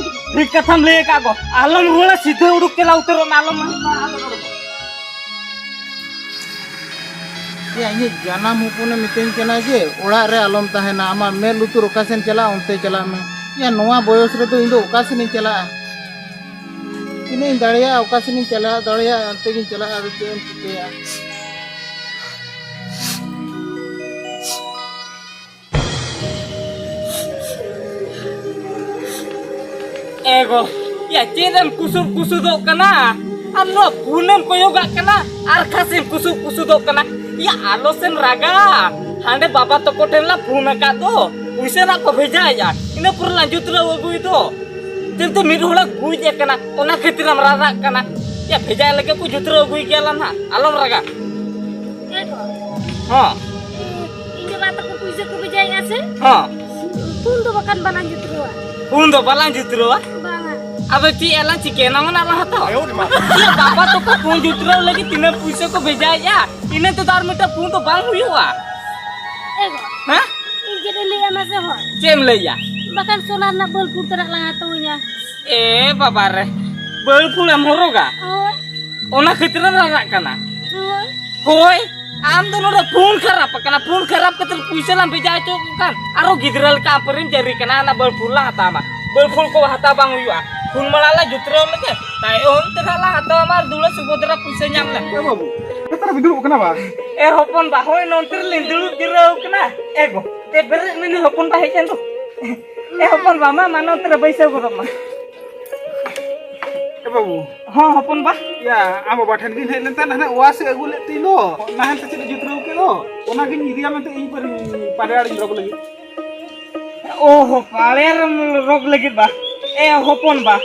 ᱴᱷᱤᱠ ᱠᱟᱛᱷᱟᱢ ᱞᱟᱹᱭ ᱟᱠᱟᱫ ᱜᱚ᱾ ᱟᱞᱚᱢ ᱨᱩᱣᱟᱹᱲᱟ, ᱥᱤᱫᱷᱟᱹ ᱩᱰᱩᱠ ᱪᱟᱞᱟᱣ ᱩᱛᱟᱹᱨᱚᱜ ᱢᱮ, ᱟᱞᱚᱢ ᱨᱩᱣᱟᱹᱲᱟ᱾ ᱭᱟ, ᱤᱧᱤᱡ ᱡᱟᱱᱟᱢ ᱦᱚᱯᱚᱱᱮ ᱢᱤᱛᱟᱹᱧ ᱠᱟᱱᱟ ᱡᱮ ᱚᱲᱟᱜ ᱨᱮ ᱟᱞᱚᱢ ᱛᱟᱦᱮᱱᱟ, ᱟᱢᱟᱜ ᱢᱮᱫ ᱞᱩᱛᱩᱨ ᱚᱠᱟ ᱥᱮᱱ ᱪᱟᱞᱟᱜᱼᱟ ᱚᱱᱛᱮ ᱪᱟᱞᱟᱜ ᱢᱮ᱾ ᱭᱟ, ᱱᱚᱣᱟ ᱵᱚᱭᱚᱥ ᱨᱮᱫᱚ ᱤᱧ ᱫᱚ ᱚᱠᱟ ᱥᱮᱱᱤᱧ ᱪᱟᱞᱟᱜᱼᱟ? ᱛᱤᱱᱟᱹᱜ ᱤᱧ ᱫᱟᱲᱮᱭᱟᱜᱼᱟ ᱚᱠᱟ ᱥᱮᱱᱤᱧ ᱪᱟᱞᱟᱜ ᱫᱟᱲᱮᱭᱟᱜᱼᱟ, ᱚᱱᱛᱮ ᱜᱤᱧ ᱪᱟᱞᱟᱜᱼᱟ, ᱟᱫᱚ ᱪᱮᱫ ᱮᱢ ᱪᱤᱠᱟᱹᱭᱟ? ᱮ ᱜᱚ, ᱭᱟ, ᱪᱮᱫ ᱮᱢ ᱠᱩᱥᱩᱫ ᱠᱩᱥᱩᱫᱚᱜ ᱠᱟᱱᱟ? ᱟᱨ ᱱᱚᱣᱟ ᱯᱷᱳᱱ ᱮᱢ ᱠᱚᱭᱚᱜᱟᱜ ᱠᱟᱱᱟ, ᱟᱨ ᱠᱷᱟᱥ ᱮᱢ ᱠᱩᱥᱩᱫ ᱠᱩᱥᱩᱫᱚᱜ ᱠᱟᱱᱟ᱾ ᱭᱟ, ᱟᱞᱚ ᱥᱮᱢ ᱨᱟᱜᱟ᱾ ᱦᱟᱸᱰᱮ ᱵᱟᱵᱟ ᱛᱟᱠᱚ ᱴᱷᱮᱱ ᱞᱟᱝ ᱯᱷᱳᱱ ᱟᱠᱟᱫ ᱫᱚ, ᱯᱩᱭᱥᱟᱹ ᱱᱟᱜ ᱠᱚ ᱵᱷᱮᱡᱟᱭᱮᱫᱼᱟ, ᱤᱱᱟᱹ ᱯᱚᱨᱮ ᱞᱟᱝ ᱡᱩᱛᱨᱟᱹᱣ ᱟᱹᱜᱩᱭ ᱫᱚ᱾ ᱪᱮᱫ ᱛᱮ ᱢᱤᱫ ᱦᱚᱲᱮ ᱜᱩᱡ ᱟᱠᱟᱱᱟ, ᱚᱱᱟ ᱠᱷᱟᱹᱛᱤᱨ ᱮᱢ ᱨᱟᱨᱟᱜ ᱠᱟᱱᱟ? ᱭᱟ, ᱵᱷᱮᱡᱟᱭ ᱞᱟᱹᱜᱤᱫ ᱠᱚ ᱡᱩᱛᱨᱟᱹᱣ ᱟᱹᱜᱩᱭ ᱜᱮᱭᱟ ᱞᱟᱝ ᱦᱟᱸᱜ, ᱟᱞᱚᱢ ᱨᱟᱜᱟ᱾ ᱦᱮᱸ ᱜᱚ᱾ ᱦᱚᱸ᱾ ᱤᱧ ᱵᱟᱵᱟ ᱛᱟᱠᱚ ᱯᱩᱭᱥᱟᱹ ᱠᱚ ᱵᱷᱮᱡᱟᱭᱮᱫᱼᱟ ᱥᱮ? ᱦᱚᱸ᱾ ᱯᱷᱳᱱ ᱫᱚ ᱵᱟᱠᱷᱟᱱ ᱵᱟᱞᱟᱝ ᱡᱩᱛᱨᱟᱹᱣᱟ᱾ ᱯᱷᱳᱱ ᱫᱚ ᱵᱟᱞᱟᱝ ᱡᱩᱛᱨᱟᱹᱣᱟ? ᱵᱟᱝᱟ᱾ ᱟᱫᱚ ᱪᱮᱫ ᱟᱞᱟᱝ ᱪᱤᱠᱟᱹᱭᱟ, ᱱᱟᱣᱟ ᱱᱟᱜ ᱞᱟᱝ ᱦᱟᱛᱟᱣᱟ? ᱟᱭᱳ ᱨᱮ ᱢᱟ᱾ ᱪᱮᱫ ᱵᱟᱵᱟ ᱛᱟᱠᱚ ᱯᱷᱳᱱ ᱡᱩᱛᱨᱟᱹᱣ ᱞᱟᱹᱜᱤᱫ ᱛᱤᱱᱟᱹᱜ ᱯᱩᱭᱥᱟᱹ ᱠᱚ ᱵᱷᱮᱡᱟᱭᱮᱫᱼᱟ, ᱤᱱᱟᱹ ᱛᱮᱫᱚ ᱟᱨ ᱢᱤᱫᱴᱟᱝ ᱯᱷᱳᱱ ᱫᱚ ᱵᱟᱝ ᱦᱩᱭᱩᱜᱼᱟ᱾ ᱮ ᱜᱚ᱾ ᱦᱮᱸ? ᱤᱧ ᱪᱮᱫ ᱤᱧ ᱞᱟᱹᱭᱟ ᱢᱟᱥᱮ ᱦᱚᱲ? ᱪᱮᱫ ᱮᱢ ᱞᱟᱹᱭᱟ? ᱵᱟᱠᱷᱟᱱ ᱥᱚᱱᱟ ᱨᱮᱱᱟᱜ ᱵᱟᱹᱞ ᱯᱷᱩᱞ ᱛᱮᱱᱟᱜ ᱞᱟᱝ ᱦᱟᱛᱟᱣᱟᱹᱧᱟ᱾ ᱮ ᱵᱟᱵᱟ ᱨᱮ, ᱵᱟᱹᱞ ᱯᱷᱩᱞ ᱮᱢ ᱦᱚᱨᱚᱜᱟ? ᱦᱳᱭ᱾ ᱚᱱᱟ ᱠᱷᱟᱹᱛᱤᱨ ᱮᱢ ᱨᱟᱨᱟᱜ ᱠᱟᱱᱟ? ᱦᱳᱭ᱾ ᱦᱳᱭ, ᱟᱢ ᱫᱚ ᱱᱚᱰᱮ ᱯᱷᱳᱱ ᱠᱷᱟᱨᱟᱯ ᱟᱠᱟᱱᱟ, ᱯᱷᱳᱱ ᱠᱷᱟᱨᱟᱯ ᱠᱟᱛᱮ ᱯᱩᱭᱥᱟᱹ ᱞᱟᱝ ᱵᱷᱮᱡᱟ ᱦᱚᱪᱚ ᱠᱚ ᱠᱷᱟᱱ ᱟᱨᱚ ᱜᱤᱫᱽᱨᱟᱹ ᱞᱮᱠᱟ ᱟᱢ ᱯᱟᱹᱨᱤᱢ ᱡᱟᱹᱨᱤ ᱠᱟᱱᱟ, ᱚᱱᱟ ᱵᱟᱹᱞ ᱯᱷᱩᱞ ᱞᱟᱝ ᱦᱟᱛᱟᱣ ᱟᱢᱟ᱾ ᱵᱟᱹᱞ ᱯᱷᱩᱞ ᱠᱚ ᱦᱟᱛᱟᱣ ᱵᱟᱝ ᱦᱩᱭᱩᱜᱼᱟ, ᱯᱷᱳᱱ ᱢᱟᱲᱟᱝ ᱞᱮ ᱡᱩᱛᱨᱟᱹᱣ ᱞᱮᱜᱮ, ᱛᱟᱭᱚᱢ ᱛᱮ ᱱᱟᱦᱟᱜ ᱞᱟᱝ ᱦᱟᱛᱟᱣ ᱟᱢᱟ, ᱟᱨ ᱫᱩᱞᱟᱹ ᱥᱩᱵᱷᱚᱫᱨᱟ ᱯᱩᱭᱥᱟᱹ ᱧᱟᱢ ᱞᱮ᱾ ᱮ ᱵᱟᱹᱵᱩ, ᱱᱮᱛᱟᱨ ᱵᱤᱱ ᱫᱩᱲᱩᱵ ᱠᱟᱱᱟ ᱵᱟᱝ? ᱮ ᱦᱚᱯᱚᱱ ᱵᱟ, ᱦᱳᱭ ᱱᱚᱱᱛᱮ ᱨᱮᱞᱤᱧ ᱫᱩᱲᱩᱵ ᱡᱤᱨᱟᱹᱣ ᱠᱟᱱᱟ᱾ ᱮ ᱜᱚ, ᱛᱮ ᱵᱮᱨᱮᱫ ᱢᱮ ᱱᱩᱭ ᱦᱚᱯᱚᱱ ᱵᱟ ᱦᱮᱡ ᱮᱱ ᱫᱚ᱾ ᱮ ᱦᱚᱯᱚᱱ ᱵᱟ, ᱢᱟ, ᱢᱟ ᱱᱚᱱᱛᱮ ᱨᱮ ᱵᱟᱹᱭᱥᱟᱹᱣ ᱜᱚᱫᱚᱜ ᱢᱟ᱾ ᱮ ᱵᱟᱹᱵᱩ᱾ ᱦᱚᱸ ᱦᱚᱯᱚᱱ ᱵᱟ᱾ ᱭᱟ, ᱟᱢ ᱵᱟᱵᱟ ᱴᱷᱮᱱ ᱜᱤᱧ ᱦᱮᱡ ᱞᱮᱱ ᱛᱟᱦᱮᱸᱫ, ᱦᱟᱱᱮ ᱚᱣᱟᱥ ᱮ ᱟᱹᱜᱩ ᱞᱮᱫ ᱛᱤᱧ ᱫᱚ, ᱱᱟᱦᱮᱞ ᱥᱮ ᱪᱮᱫ ᱮ ᱡᱩᱛᱨᱟᱹᱣ ᱠᱮᱫ ᱫᱚ, ᱚᱱᱟ ᱜᱤᱧ ᱤᱫᱤᱭᱟ ᱢᱮᱱᱛᱮ ᱤᱧ ᱯᱟᱨᱮ ᱟᱲᱮᱧ ᱨᱚᱜᱽ ᱞᱟᱹᱜᱤᱫ᱾ ᱚ ᱦᱚ, ᱯᱟᱲᱮ ᱨᱮᱢ ᱨᱚᱜᱽ ᱞᱟᱹᱜᱤᱫ ᱵᱟ? ᱮ ᱦᱚᱯᱚᱱ ᱵᱟ,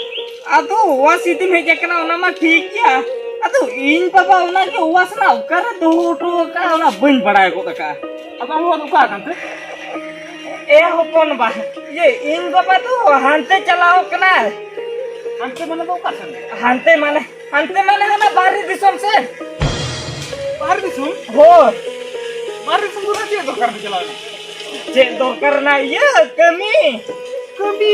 ᱟᱫᱚ ᱚᱣᱟᱥ ᱤᱫᱤᱢ ᱦᱮᱡ ᱟᱠᱟᱱᱟ ᱚᱱᱟ ᱢᱟ ᱴᱷᱤᱠ ᱜᱮᱭᱟ, ᱟᱫᱚ ᱤᱧ ᱵᱟᱵᱟ ᱚᱱᱟ ᱜᱮ ᱚᱣᱟᱥ ᱱᱟ ᱚᱠᱟᱨᱮ ᱫᱚᱦᱚ ᱦᱚᱴᱚ ᱟᱠᱟᱫᱼᱟ ᱚᱱᱟ ᱵᱟᱹᱧ ᱵᱟᱲᱟᱭ ᱜᱚᱫ ᱟᱠᱟᱫᱼᱟ᱾ ᱟᱫᱚ ᱟᱢ ᱵᱟᱵᱟ ᱫᱚ ᱚᱠᱟ ᱟᱠᱟᱱ ᱛᱮ? ᱮ ᱦᱚᱯᱚᱱ ᱵᱟ, ᱤᱭᱟᱹ, ᱤᱧ ᱵᱟᱵᱟ ᱫᱚ ᱦᱟᱱᱛᱮ ᱪᱟᱞᱟᱣ ᱠᱟᱱᱟᱭ᱾ ᱦᱟᱱᱛᱮ ᱢᱟᱱᱮ ᱫᱚ ᱚᱠᱟ ᱥᱮᱱ? ᱦᱟᱱᱛᱮ ᱢᱟᱱᱮ, ᱦᱟᱱᱛᱮ ᱢᱟᱱᱮ ᱦᱟᱱᱟ ᱵᱟᱦᱨᱮ ᱫᱤᱥᱚᱢ ᱥᱮᱱ᱾ ᱵᱟᱦᱨᱮ ᱫᱤᱥᱚᱢ? ᱦᱳᱭ᱾ ᱵᱟᱦᱨᱮ ᱫᱤᱥᱚᱢ ᱫᱚ ᱪᱮᱫ ᱫᱚᱨᱠᱟᱨ ᱛᱮ ᱪᱟᱞᱟᱣ ᱮᱱᱟ? ᱪᱮᱫ ᱫᱚᱨᱠᱟᱨ ᱨᱮᱱᱟᱜ ᱤᱭᱟᱹ, ᱠᱟᱹᱢᱤ᱾ ᱠᱟᱹᱢᱤ?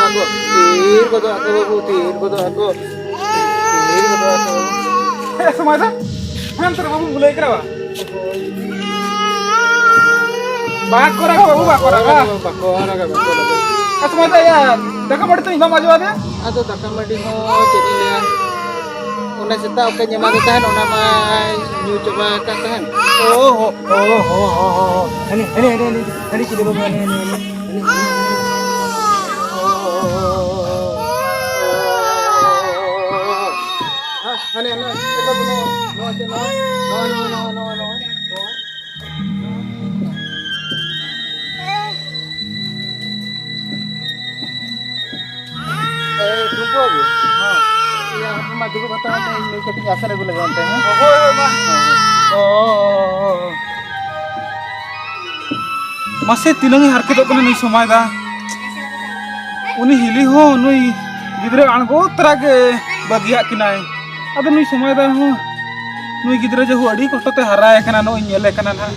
ᱜᱚᱫᱚᱜ ᱟᱠᱚ, ᱛᱤᱨ ᱜᱚᱫᱚᱜ ᱟᱠᱚ ᱵᱟᱹᱵᱩ, ᱛᱤᱨ ᱜᱚᱫᱚᱜ ᱟᱠᱚ, ᱛᱤᱨ ᱜᱚᱫᱚᱜ ᱟᱠᱚ ᱵᱟᱹᱵᱩ᱾ ᱦᱮᱸ, ᱥᱚᱢᱟᱭ ᱫᱟ, ᱦᱮᱸ, ᱱᱚᱛᱮ ᱨᱮ ᱵᱟᱹᱵᱩ ᱵᱩᱞᱟᱹᱭ ᱠᱟᱱᱟ ᱵᱟ? ᱵᱟᱠᱚ ᱨᱟᱜᱟ ᱵᱟᱹᱵᱩ, ᱵᱟᱠᱚ ᱨᱟᱜᱟ᱾ ᱵᱟᱠᱚ ᱨᱟᱜᱟ, ᱵᱟᱠᱚ ᱨᱟᱜᱟ᱾ ᱮ, ᱥᱚᱢᱟᱭ ᱫᱟ, ᱤᱭᱟᱹ, ᱫᱟᱠᱟ ᱢᱟᱹᱰᱤ ᱛᱚᱧ ᱵᱟᱢ ᱟᱡᱚᱣᱟᱫᱮ? ᱟᱫᱚ ᱫᱟᱠᱟ ᱢᱟᱹᱰᱤ ᱦᱚᱸ ᱪᱮᱫ ᱤᱧ ᱞᱟᱹᱭᱟ, ᱚᱱᱟ ᱥᱮᱛᱟᱜ ᱚᱠᱟᱧ ᱮᱢᱟᱫᱮ ᱛᱟᱦᱮᱸᱫ, ᱚᱱᱟ ᱢᱟᱭ ᱧᱩ ᱪᱟᱵᱟ ᱟᱠᱟᱫ ᱛᱟᱦᱮᱸᱫ᱾ ᱳ ᱦᱳ, ᱳ ᱦᱳ, ᱦᱳ, ᱦᱳ, ᱦᱳ᱾ ᱦᱟᱹᱱᱤ, ᱦᱟᱹᱱᱤ, ᱦᱟᱹᱱᱤ, ᱦᱟᱹᱱᱤ, ᱦᱟᱹᱱᱤ ᱪᱤᱞᱤ ᱵᱟᱹᱵᱩ, ᱦᱟᱹᱱᱤ, ᱦᱟᱹᱱᱤ, ᱦᱟᱹᱱᱤ, ᱦᱟᱹᱱᱤ᱾ ᱦᱟᱹᱱᱤ, ᱦᱟᱹᱱᱤ, ᱱᱚᱣᱟ, ᱱᱚᱣᱟ, ᱱᱚᱣᱟ᱾ ᱮ, ᱴᱩᱢᱯᱩ ᱵᱟᱹᱵᱩ᱾ ᱦᱮᱸ᱾ ᱤᱭᱟᱹ, ᱟᱯᱮ ᱢᱟ ᱫᱩᱲᱩᱵ ᱦᱟᱛᱟᱲ ᱢᱮ, ᱤᱧ ᱱᱩᱭ ᱠᱟᱹᱴᱤᱡ ᱟᱥᱮᱱ ᱟᱹᱜᱩ ᱞᱮᱜᱮ ᱚᱱᱛᱮ, ᱦᱮᱸ? ᱦᱳᱭ, ᱦᱳᱭ, ᱢᱟ᱾ ᱦᱮᱸ, ᱦᱮᱸ᱾ ᱚ, ᱚ, ᱚ, ᱚ᱾ ᱢᱟᱥᱮ, ᱛᱤᱱᱟᱹᱝ ᱮ ᱦᱟᱨᱠᱮᱛᱚᱜ ᱠᱟᱱᱟ ᱱᱩᱭ ᱥᱚᱢᱟᱭ ᱫᱟ᱾ ᱩᱱᱤ ᱦᱤᱞᱤ ᱦᱚᱸ ᱱᱩᱭ ᱜᱤᱫᱽᱨᱟᱹ ᱟᱬᱜᱚ ᱛᱚᱨᱟ ᱜᱮ ᱵᱟᱹᱜᱤᱭᱟᱜ ᱠᱤᱱᱟᱭ᱾ ᱟᱫᱚ ᱱᱩᱭ ᱥᱚᱢᱟᱭ ᱫᱟ ᱦᱚᱸ, ᱱᱩᱭ ᱜᱤᱫᱽᱨᱟᱹ ᱡᱮᱦᱩ ᱟᱹᱰᱤ ᱠᱚᱥᱴᱚ ᱛᱮ ᱦᱟᱨᱟᱭᱮ ᱠᱟᱱᱟ, ᱱᱚᱜᱼᱚᱭ ᱧᱮᱞᱮ ᱠᱟᱱᱟ ᱱᱟᱦᱟᱜ᱾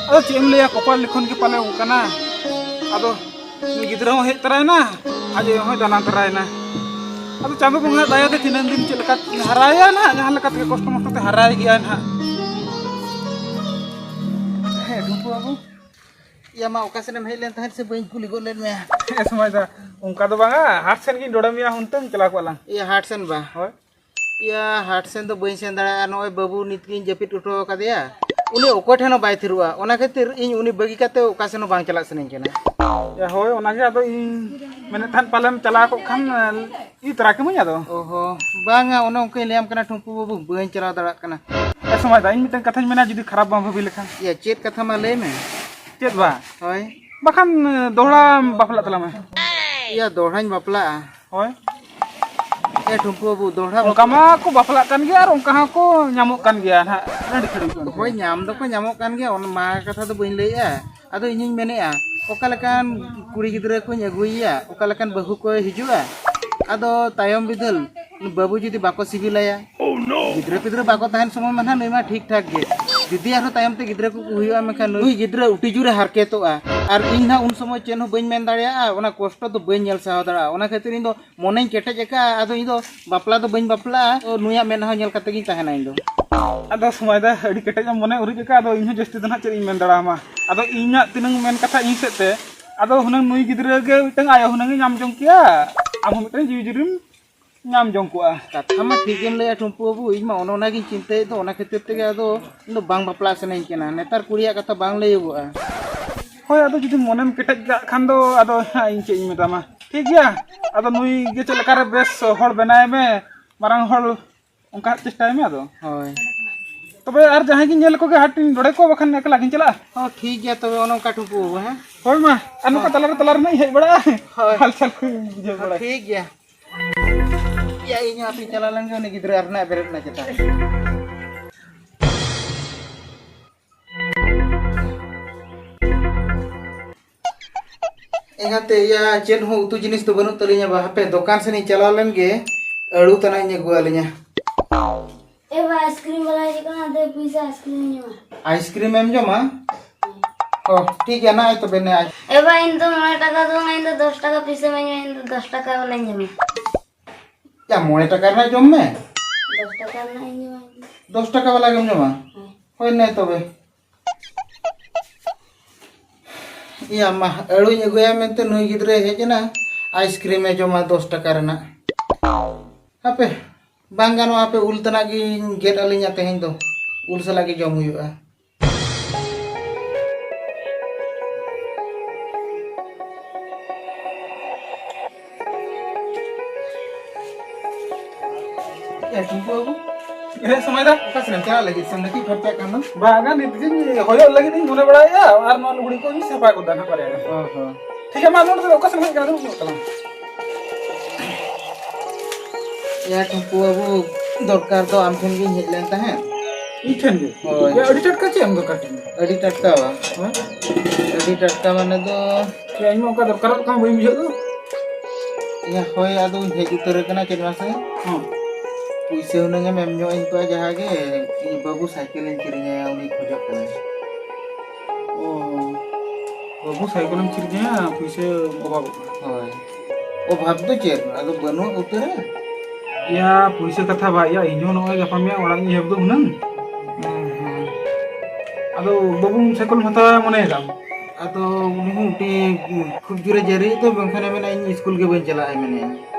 ᱟᱫᱚ ᱪᱮᱫ ᱮᱢ ᱞᱟᱹᱭᱟ, ᱠᱚᱯᱟᱞ ᱞᱤᱠᱷᱚᱱ ᱜᱮ ᱯᱟᱞᱮ ᱚᱱᱠᱟᱱᱟ᱾ ᱟᱫᱚ ᱩᱱᱤ ᱜᱤᱫᱽᱨᱟᱹ ᱦᱚᱸ ᱦᱮᱡ ᱛᱚᱨᱟᱭᱮᱱᱟ, ᱟᱡ ᱟᱭᱳ ᱦᱚᱸᱭ ᱫᱟᱱᱟᱝ ᱛᱚᱨᱟᱭᱮᱱᱟ᱾ ᱟᱫᱚ ᱪᱟᱸᱫᱚ ᱵᱚᱸᱜᱟ ᱫᱟᱭᱟ ᱛᱮ ᱛᱤᱱᱟᱹᱝ ᱫᱤᱱ ᱪᱮᱫ ᱞᱮᱠᱟ ᱦᱟᱨᱟᱭᱟ ᱱᱟᱦᱟᱜ, ᱡᱟᱦᱟᱸ ᱞᱮᱠᱟ ᱛᱮᱜᱮ ᱠᱚᱥᱴᱚ ᱢᱚᱥᱴᱚ ᱛᱮ ᱦᱟᱨᱟᱭ ᱜᱮᱭᱟᱭ ᱱᱟᱦᱟᱜ᱾ ᱦᱮᱸ, ᱰᱷᱩᱢᱯᱩ ᱵᱟᱹᱵᱩ, ᱤᱭᱟᱹ ᱢᱟ, ᱚᱠᱟ ᱥᱮᱱᱮᱢ ᱦᱮᱡ ᱞᱮᱱ ᱛᱟᱦᱮᱸᱫ ᱥᱮ ᱵᱟᱹᱧ ᱠᱩᱞᱤ ᱜᱚᱫ ᱞᱮᱫ ᱢᱮᱭᱟ? ᱦᱮᱸ, ᱥᱚᱢᱟᱭ ᱫᱟ, ᱚᱱᱠᱟ ᱫᱚ ᱵᱟᱝᱟ, ᱦᱟᱴ ᱥᱮᱱ ᱜᱤᱧ ᱰᱚᱰᱮ ᱢᱮᱭᱟ, ᱦᱩᱱᱛᱟᱹᱝ ᱪᱟᱞᱟᱣ ᱠᱚᱜᱼᱟ ᱞᱟᱝ᱾ ᱤᱭᱟᱹ, ᱦᱟᱴ ᱥᱮᱱ ᱵᱟ? ᱦᱳᱭ᱾ ᱤᱭᱟᱹ, ᱦᱟᱴ ᱥᱮᱱ ᱫᱚ ᱵᱟᱹᱧ ᱥᱮᱱ ᱫᱟᱲᱮᱭᱟᱜᱼᱟ, ᱱᱚᱜᱼᱚᱭ ᱵᱟᱹᱵᱩ ᱱᱤᱛ ᱜᱤᱧ ᱡᱟᱹᱯᱤᱫ ᱦᱚᱴᱚ ᱟᱠᱟᱫᱮᱭᱟ, ᱩᱱᱤ ᱚᱠᱚᱭ ᱴᱷᱮᱱ ᱦᱚᱸ ᱵᱟᱭ ᱛᱷᱤᱨᱚᱜᱼᱟ, ᱚᱱᱟ ᱠᱷᱟᱹᱛᱤᱨ ᱤᱧ ᱩᱱᱤ ᱵᱟᱹᱜᱤ ᱠᱟᱛᱮ ᱚᱠᱟ ᱥᱮᱱ ᱦᱚᱸ ᱵᱟᱝ ᱪᱟᱞᱟᱜ ᱥᱟᱱᱟᱧ ᱠᱟᱱᱟ᱾ ᱭᱟ, ᱦᱳᱭ, ᱚᱱᱟᱜᱮ ᱟᱫᱚ ᱤᱧ ᱢᱮᱱᱮᱫ ᱛᱟᱦᱮᱸᱫ, ᱯᱟᱞᱮᱢ ᱪᱟᱞᱟᱣ ᱠᱚᱜ ᱠᱷᱟᱱ, ᱤᱫᱤ ᱛᱚᱨᱟ ᱠᱟᱹᱢᱟᱹᱧ ᱟᱫᱚ᱾ ᱚᱦᱚ, ᱵᱟᱝᱟ, ᱚᱱᱮ ᱚᱱᱠᱟᱧ ᱞᱟᱹᱭᱟᱢ ᱠᱟᱱᱟ ᱴᱷᱩᱢᱯᱩ ᱵᱟᱹᱵᱩ, ᱵᱟᱹᱧ ᱪᱟᱞᱟᱣ ᱫᱟᱲᱮᱭᱟᱜ ᱠᱟᱱᱟ᱾ ᱮ ᱥᱚᱢᱟᱭ ᱫᱟ, ᱤᱧ ᱢᱤᱫᱴᱟᱝ ᱠᱟᱛᱷᱟᱧ ᱢᱮᱱᱟ, ᱡᱩᱫᱤ ᱠᱷᱟᱨᱟᱯ ᱵᱟᱢ ᱵᱷᱟᱹᱵᱤ ᱞᱮᱠᱷᱟᱱ᱾ ᱭᱟ, ᱪᱮᱫ ᱠᱟᱛᱷᱟ ᱢᱟ ᱞᱟᱹᱭ ᱢᱮ᱾ ᱪᱮᱫ ᱵᱟ? ᱦᱳᱭ᱾ ᱵᱟᱠᱷᱟᱱ, ᱫᱚᱦᱲᱟ ᱵᱟᱯᱞᱟᱜ ᱛᱟᱞᱟᱝ ᱢᱮ᱾ ᱭᱟ, ᱫᱚᱦᱲᱟᱧ ᱵᱟᱯᱞᱟᱜᱼᱟ? ᱦᱳᱭ᱾ ᱮ ᱴᱷᱩᱢᱯᱩ ᱵᱟᱹᱵᱩ, ᱫᱚᱦᱲᱟ ᱚᱱᱠᱟ ᱵᱟᱯᱞᱟ ᱢᱟ ᱠᱚ ᱵᱟᱯᱞᱟᱜ ᱠᱟᱱ ᱜᱮᱭᱟ ᱟᱨ ᱚᱱᱠᱟ ᱦᱚᱸᱠᱚ ᱧᱟᱢᱚᱜ ᱠᱟᱱ ᱜᱮᱭᱟ ᱱᱟᱦᱟᱜ, ᱟᱹᱰᱤ ᱜᱷᱟᱹᱲᱤᱡ ᱠᱚ᱾ ᱦᱳᱭ, ᱧᱟᱢ ᱫᱚᱠᱚ ᱧᱟᱢᱚᱜ ᱠᱟᱱ ᱜᱮᱭᱟ, ᱚᱱᱟ ᱢᱟ ᱠᱟᱛᱷᱟ ᱫᱚ ᱵᱟᱹᱧ ᱞᱟᱹᱭᱮᱜᱼᱟ᱾ ᱟᱫᱚ ᱤᱧᱤᱧ ᱢᱮᱱᱮᱜᱼᱟ, ᱚᱠᱟ ᱞᱮᱠᱟᱱ ᱠᱩᱲᱤ ᱜᱤᱫᱽᱨᱟᱹ ᱠᱚᱧ ᱟᱹᱜᱩᱭᱮᱭᱟ, ᱚᱠᱟ ᱞᱮᱠᱟᱱ ᱵᱟᱹᱦᱩ ᱠᱚᱭ ᱦᱤᱡᱩᱜᱼᱟ, ᱟᱫᱚ ᱛᱟᱭᱚᱢ ᱵᱤᱫᱟᱹᱞ ᱵᱟᱹᱵᱩ ᱡᱩᱫᱤ ᱵᱟᱠᱚ ᱥᱤᱵᱤᱞᱟᱭᱟ, ᱜᱤᱫᱽᱨᱟᱹ ᱯᱤᱫᱽᱨᱟᱹ ᱵᱟᱠᱚ ᱛᱟᱦᱮᱱ ᱥᱚᱢᱚᱭ ᱢᱟ ᱱᱟᱦᱟᱜ ᱱᱩᱭ ᱢᱟ ᱴᱷᱤᱠ ᱴᱷᱟᱠ ᱜᱮ᱾ ᱡᱩᱫᱤ ᱟᱨᱦᱚᱸ ᱛᱟᱭᱚᱢ ᱛᱮ ᱜᱤᱫᱽᱨᱟᱹ ᱠᱚᱠᱚ ᱦᱩᱭᱩᱜᱼᱟ, ᱢᱮᱱᱠᱷᱟᱱ ᱱᱩᱭ ᱜᱤᱫᱽᱨᱟᱹ ᱩᱴᱤ ᱡᱳᱨᱮ ᱦᱟᱨᱠᱮᱛᱚᱜᱼᱟ᱾ ᱟᱨ ᱤᱧ ᱱᱟᱦᱟᱜ ᱩᱱ ᱥᱚᱢᱚᱭ ᱪᱮᱫ ᱦᱚᱸ ᱵᱟᱹᱧ ᱢᱮᱱ ᱫᱟᱲᱮᱭᱟᱜᱼᱟ, ᱚᱱᱟ ᱠᱚᱥᱴᱚ ᱫᱚ ᱵᱟᱹᱧ ᱧᱮᱞ ᱥᱟᱦᱟᱣ ᱫᱟᱲᱮᱭᱟᱜᱼᱟ᱾ ᱚᱱᱟ ᱠᱷᱟᱹᱛᱤᱨ ᱤᱧ ᱫᱚ ᱢᱚᱱᱮᱧ ᱠᱮᱴᱮᱡ ᱟᱠᱟᱫᱼᱟ, ᱟᱫᱚ ᱤᱧ ᱫᱚ ᱵᱟᱯᱞᱟ ᱫᱚ ᱵᱟᱹᱧ ᱵᱟᱯᱞᱟᱜᱼᱟ, ᱛᱚ ᱱᱩᱭᱟᱜ ᱢᱮᱫᱦᱟ ᱧᱮᱞ ᱠᱟᱛᱮ ᱜᱤᱧ ᱛᱟᱦᱮᱱᱟ ᱤᱧ ᱫᱚ᱾ ᱟᱫᱚ ᱥᱚᱢᱟᱭ ᱫᱟ, ᱟᱹᱰᱤ ᱠᱮᱴᱮᱡ ᱮᱢ ᱢᱚᱱᱮ ᱩᱨᱤᱡ ᱟᱠᱟᱫ, ᱟᱫᱚ ᱤᱧ ᱦᱚᱸ ᱡᱟᱹᱥᱛᱤ ᱫᱚ ᱱᱟᱦᱟᱜ ᱪᱮᱫ ᱤᱧ ᱢᱮᱱ ᱫᱟᱲᱮᱭᱟᱢᱟ᱾ ᱟᱫᱚ ᱤᱧᱟᱹᱜ ᱛᱤᱱᱟᱹᱝ ᱢᱮᱱ ᱠᱟᱛᱷᱟ ᱤᱧ ᱥᱮᱫ ᱛᱮ, ᱟᱫᱚ ᱦᱩᱱᱟᱹᱝ ᱱᱩᱭ ᱜᱤᱫᱽᱨᱟᱹ ᱜᱮ ᱢᱤᱫᱴᱟᱝ ᱟᱭᱳ ᱦᱩᱱᱟᱹᱝ ᱮ ᱧᱟᱢ ᱡᱚᱝ ᱠᱮᱭᱟ, ᱟᱢ ᱦᱚᱸ ᱢᱤᱫᱴᱟᱝ ᱡᱤᱣᱤ ᱡᱩᱨᱤᱢ ᱧᱟᱢ ᱡᱚᱝ ᱠᱚᱜᱼᱟ᱾ ᱠᱟᱛᱷᱟ ᱢᱟ ᱴᱷᱤᱠ ᱜᱮᱢ ᱞᱟᱹᱭᱟ ᱴᱷᱩᱢᱯᱩ ᱵᱟᱹᱵᱩ, ᱤᱧ ᱢᱟ ᱚᱱᱮ ᱚᱱᱟ ᱜᱤᱧ ᱪᱤᱱᱛᱟᱹᱭᱮᱫ ᱫᱚ, ᱚᱱᱟ ᱠᱷᱟᱹᱛᱤᱨ ᱛᱮᱜᱮ ᱟᱫᱚ ᱤᱧ ᱫᱚ ᱵᱟᱝ ᱵᱟᱯᱞᱟᱜ ᱥᱟᱱᱟᱧ ᱠᱟᱱᱟ᱾ ᱱᱮᱛᱟᱨ ᱠᱩᱲᱤᱭᱟᱜ ᱠᱟᱛᱷᱟ ᱵᱟᱝ ᱞᱟᱹᱭᱚᱜᱚᱜᱼᱟ᱾ ᱦᱳᱭ, ᱟᱫᱚ ᱡᱩᱫᱤ ᱢᱚᱱᱮᱢ ᱠᱮᱴᱮᱡ ᱠᱟᱜ ᱠᱷᱟᱱ ᱫᱚ, ᱟᱫᱚ ᱦᱟᱸᱜ ᱤᱧ ᱪᱮᱫ ᱤᱧ ᱢᱮᱛᱟᱢᱟ᱾ ᱴᱷᱤᱠ ᱜᱮᱭᱟ, ᱟᱫᱚ ᱱᱩᱭ ᱜᱮ ᱪᱮᱫ ᱞᱮᱠᱟᱨᱮ ᱵᱮᱥ ᱦᱚᱲ ᱵᱮᱱᱟᱣ ᱢᱮ, ᱢᱟᱨᱟᱝ ᱦᱚᱲ ᱚᱱᱠᱟ ᱦᱟᱸᱜ ᱪᱮᱥᱴᱟᱭ ᱢᱮ ᱟᱫᱚ᱾ ᱦᱳᱭ᱾ ᱛᱚᱵᱮ ᱟᱨ ᱡᱟᱦᱟᱸᱭ ᱜᱤᱧ ᱧᱮᱞ ᱠᱚᱜᱮ ᱦᱟᱴ ᱤᱧ ᱰᱚᱰᱮ ᱠᱚᱣᱟ, ᱵᱟᱠᱷᱟᱱ ᱮᱠᱞᱟ ᱜᱤᱧ ᱪᱟᱞᱟᱜᱼᱟ᱾ ᱦᱚᱸ, ᱴᱷᱤᱠ ᱜᱮᱭᱟ, ᱛᱚᱵᱮ ᱚᱱᱮ ᱚᱱᱠᱟ ᱴᱷᱩᱢᱯᱩ ᱵᱟᱹᱵᱩ, ᱦᱮᱸ? ᱦᱳᱭ ᱢᱟ, ᱟᱨ ᱱᱚᱝᱠᱟ ᱦᱳᱭ᱾ ᱛᱟᱞᱟᱨᱮ ᱛᱟᱞᱟᱨᱮ ᱱᱟᱜ ᱤᱧ ᱦᱮᱡ ᱵᱟᱲᱟᱜᱼᱟ᱾ ᱦᱳᱭ᱾ ᱦᱟᱞᱪᱟᱞ ᱠᱚᱧ ᱵᱩᱡᱷᱟᱹᱣ ᱦᱚᱸ, ᱵᱟᱲᱟᱭᱟ᱾ ᱴᱷᱤᱠ ᱜᱮᱭᱟ᱾ ᱭᱟ, ᱤᱧ ᱦᱚᱸ ᱦᱟᱯᱮᱧ ᱪᱟᱞᱟᱣ ᱞᱮᱱ ᱜᱮ, ᱩᱱᱤ ᱜᱤᱫᱽᱨᱟᱹ ᱟᱨ ᱱᱟᱜ ᱵᱮᱨᱮᱫ ᱮᱱᱟ ᱪᱮᱛᱟ᱾ ᱮᱸᱜᱟᱛᱮ, ᱭᱟ, ᱪᱮᱫ ᱦᱚᱸ ᱩᱛᱩ ᱡᱤᱱᱤᱥ ᱫᱚ ᱵᱟᱹᱱᱩᱜ ᱛᱟᱹᱞᱤᱧᱟ ᱵᱟ᱾ ᱦᱟᱯᱮ, ᱫᱚᱠᱟᱱ ᱥᱮᱱ ᱤᱧ ᱪᱟᱞᱟᱣ ᱞᱮᱱ ᱜᱮ, ᱟᱹᱲᱩ ᱛᱟᱱᱟᱜ ᱤᱧ ᱟᱹᱜᱩ ᱟᱹᱞᱤᱧᱟ᱾ ᱮ ᱵᱟ, ᱟᱭᱤᱥᱠᱨᱤᱢ ᱵᱟᱞᱟ ᱦᱤᱡᱩᱜ ᱠᱟᱱᱟ, ᱫᱮ ᱯᱚᱭᱥᱟ ᱟᱭᱤᱥᱠᱨᱤᱢ ᱤᱧ ᱡᱚᱢᱟ᱾ ᱟᱭᱤᱥᱠᱨᱤᱢ ᱮᱢ ᱡᱚᱢᱟ? ᱚ, ᱴᱷᱤᱠ ᱜᱮᱭᱟ, ᱱᱟᱜᱼᱚᱭ ᱛᱚᱵᱮ ᱱᱮ ᱟᱭ- ᱮ ᱵᱟ, ᱤᱧ ᱫᱚ ᱢᱚᱬᱮ ᱴᱟᱠᱟ ᱫᱚ ᱵᱟᱝ, ᱤᱧ ᱫᱚ ᱫᱚᱥ ᱴᱟᱠᱟ ᱯᱚᱭᱥᱟ ᱤᱢᱟᱹᱧ ᱢᱮ, ᱤᱧ ᱫᱚ ᱫᱚᱥ ᱴᱟᱠᱟ ᱵᱟᱞᱟᱧ ᱡᱚᱢᱟ᱾ ᱭᱟ, ᱢᱚᱬᱮ ᱴᱟᱠᱟ ᱨᱮᱱᱟᱜ ᱡᱚᱢ ᱢᱮ᱾ ᱫᱚᱥ ᱴᱟᱠᱟ ᱨᱮᱱᱟᱜ ᱤᱧ ᱡᱚᱢᱟ᱾ ᱫᱚᱥ ᱴᱟᱠᱟ ᱵᱟᱞᱟ ᱜᱮᱢ ᱡᱚᱢᱟ? ᱦᱮᱸ᱾ ᱦᱳᱭ, ᱱᱮ ᱛᱚᱵᱮ᱾ ᱤᱭᱟ ᱢᱟ, ᱟᱹᱲᱩᱧ ᱟᱹᱜᱩᱭᱟ ᱢᱮᱱᱛᱮ ᱱᱩᱭ ᱜᱤᱫᱽᱨᱟᱹᱭ ᱦᱮᱡ ᱮᱱᱟ, ᱟᱭᱤᱥᱠᱨᱤᱢ ᱮ ᱡᱚᱢᱟ ᱫᱚᱥ ᱴᱟᱠᱟ ᱨᱮᱱᱟᱜ᱾ ᱦᱟᱯᱮ, ᱵᱟᱝ ᱜᱟᱱᱚᱜᱼᱟ, ᱦᱟᱯᱮ, ᱩᱞ ᱛᱟᱱᱟᱜ ᱜᱤᱧ ᱜᱮᱫ ᱟᱹᱞᱤᱧᱟ ᱛᱮᱦᱮᱧ ᱫᱚ᱾ ᱩᱞ ᱥᱟᱞᱟᱜ ᱜᱮ ᱡᱚᱢ ᱦᱩᱭᱩᱜᱼᱟ᱾ ᱮ, ᱴᱩᱠᱩ ᱵᱟᱹᱵᱩ, ᱮ, ᱥᱚᱢᱟᱭ ᱫᱟ᱾ ᱚᱠᱟ ᱥᱮᱱ ᱮᱢ ᱪᱟᱞᱟᱜ ᱞᱟᱹᱜᱤᱫ? ᱥᱮ ᱱᱟᱹᱠᱤᱡ ᱯᱷᱟᱨᱪᱟᱜ ᱠᱟᱱ ᱫᱚ? ᱵᱟᱝᱟ, ᱱᱤᱛ ᱜᱤᱧ ᱦᱚᱭᱚᱜ ᱞᱟᱹᱜᱤᱫ ᱤᱧ ᱢᱚᱱᱮ ᱵᱟᱲᱟᱭᱮᱫᱼᱟ, ᱟᱨ ᱱᱚᱣᱟ ᱞᱩᱜᱽᱲᱤ ᱠᱚᱧ ᱥᱟᱯᱷᱟ ᱜᱚᱫᱟ ᱱᱟᱦᱟᱜ ᱵᱟᱨᱭᱟ ᱜᱟᱱ᱾ ᱚ ᱦᱚᱸ᱾ ᱴᱷᱤᱠ ᱜᱮᱭᱟ, ᱢᱟ, ᱱᱚᱰᱮ ᱫᱚ ᱚᱠᱟ ᱥᱮᱱ ᱦᱮᱡ ᱠᱟᱱᱟ? ᱫᱩᱲᱩᱵ ᱧᱚᱜ ᱛᱟᱞᱟᱝ᱾ ᱮᱭᱟ ᱴᱩᱠᱩ ᱵᱟᱹᱵᱩ, ᱫᱚᱨᱠᱟᱨ ᱫᱚ ᱟᱢ ᱴᱷᱮᱱ ᱜᱤᱧ ᱦᱮᱡ ᱞᱮᱱ ᱛᱟᱦᱮᱸᱫ᱾ ᱤᱧ ᱴᱷᱮᱱ ᱜᱮ? ᱦᱳᱭ᱾ ᱭᱟ, ᱟᱹᱰᱤ ᱴᱟᱴᱠᱟ ᱪᱮᱫ ᱮᱢ ᱫᱚᱨᱠᱟᱨ ᱠᱮᱫᱟ? ᱟᱹᱰᱤ ᱴᱟᱴᱠᱟ ᱵᱟᱝ? ᱦᱮᱸ? ᱟᱹᱰᱤ ᱴᱟᱴᱠᱟ ᱢᱟᱱᱮ ᱫᱚ ᱭᱟ, ᱤᱧ ᱢᱟ ᱚᱱᱠᱟ ᱫᱚᱨᱠᱟᱨᱚᱜ ᱞᱮᱠᱟ ᱵᱟᱹᱧ ᱵᱩᱡᱷᱟᱹᱣ ᱫᱚ᱾ ᱭᱟ, ᱦᱳᱭ, ᱟᱫᱚᱧ ᱦᱮᱡ ᱩᱛᱟᱹᱨ ᱟᱠᱟᱱᱟ, ᱪᱮᱫ ᱢᱟᱥᱮ? ᱦᱚᱸ᱾ ᱯᱩᱭᱥᱟᱹ ᱦᱩᱱᱟᱹᱝ ᱮᱢ ᱮᱢ ᱧᱚᱜ ᱟᱹᱧ ᱠᱚᱜᱼᱟ, ᱡᱟᱦᱟᱸ ᱜᱮ, ᱤᱧ ᱵᱟᱹᱵᱩ ᱥᱟᱭᱠᱮᱞ ᱤᱧ ᱠᱤᱨᱤᱧ ᱟᱭᱟ, ᱩᱱᱤ ᱠᱷᱚᱡᱚᱜ ᱠᱟᱱᱟᱭ᱾ ᱚ, ᱵᱟᱹᱵᱩ ᱥᱟᱭᱠᱮᱞ ᱮᱢ ᱠᱤᱨᱤᱧ ᱟᱭᱟ, ᱯᱩᱭᱥᱟᱹ ᱚᱵᱷᱟᱵᱚᱜ ᱠᱟᱱᱟ᱾ ᱦᱳᱭ, ᱚᱵᱷᱟᱵ ᱫᱚ ᱪᱮᱫ, ᱟᱫᱚ ᱵᱟᱹᱱᱩᱜ ᱩᱛᱟᱹᱨᱟ᱾ ᱭᱟ, ᱯᱩᱭᱥᱟᱹ ᱠᱟᱛᱷᱟ ᱵᱟᱭ ᱭᱟ, ᱤᱧ ᱦᱚᱸ ᱱᱚᱜᱼᱚᱭ ᱜᱟᱯᱟ ᱢᱮᱭᱟᱝ ᱚᱲᱟᱜ ᱤᱧ ᱮᱦᱚᱵ ᱫᱚ ᱦᱩᱱᱟᱹᱝ᱾ ᱦᱩᱸ, ᱦᱩᱸ᱾ ᱟᱫᱚ ᱵᱟᱹᱵᱩ ᱥᱟᱭᱠᱮᱞ ᱮᱢ ᱦᱟᱛᱟᱣᱟ ᱢᱚᱱᱮᱭᱮᱫᱟᱢ? ᱟᱫᱚ ᱩᱱᱤ ᱦᱚᱸ ᱢᱤᱫᱴᱤᱡ ᱠᱷᱩᱵ ᱡᱳᱨᱮ ᱡᱟᱹᱨᱤᱭᱮᱫ ᱫᱚ, ᱢᱮᱱᱠᱷᱟᱱᱮ ᱢᱮᱱᱟ, "ᱤᱧ ᱥᱠᱩᱞ ᱜᱮ ᱵᱟᱹᱧ ᱪᱟᱞᱟᱜᱼᱟ", ᱢᱮᱱᱮᱫᱼᱟ᱾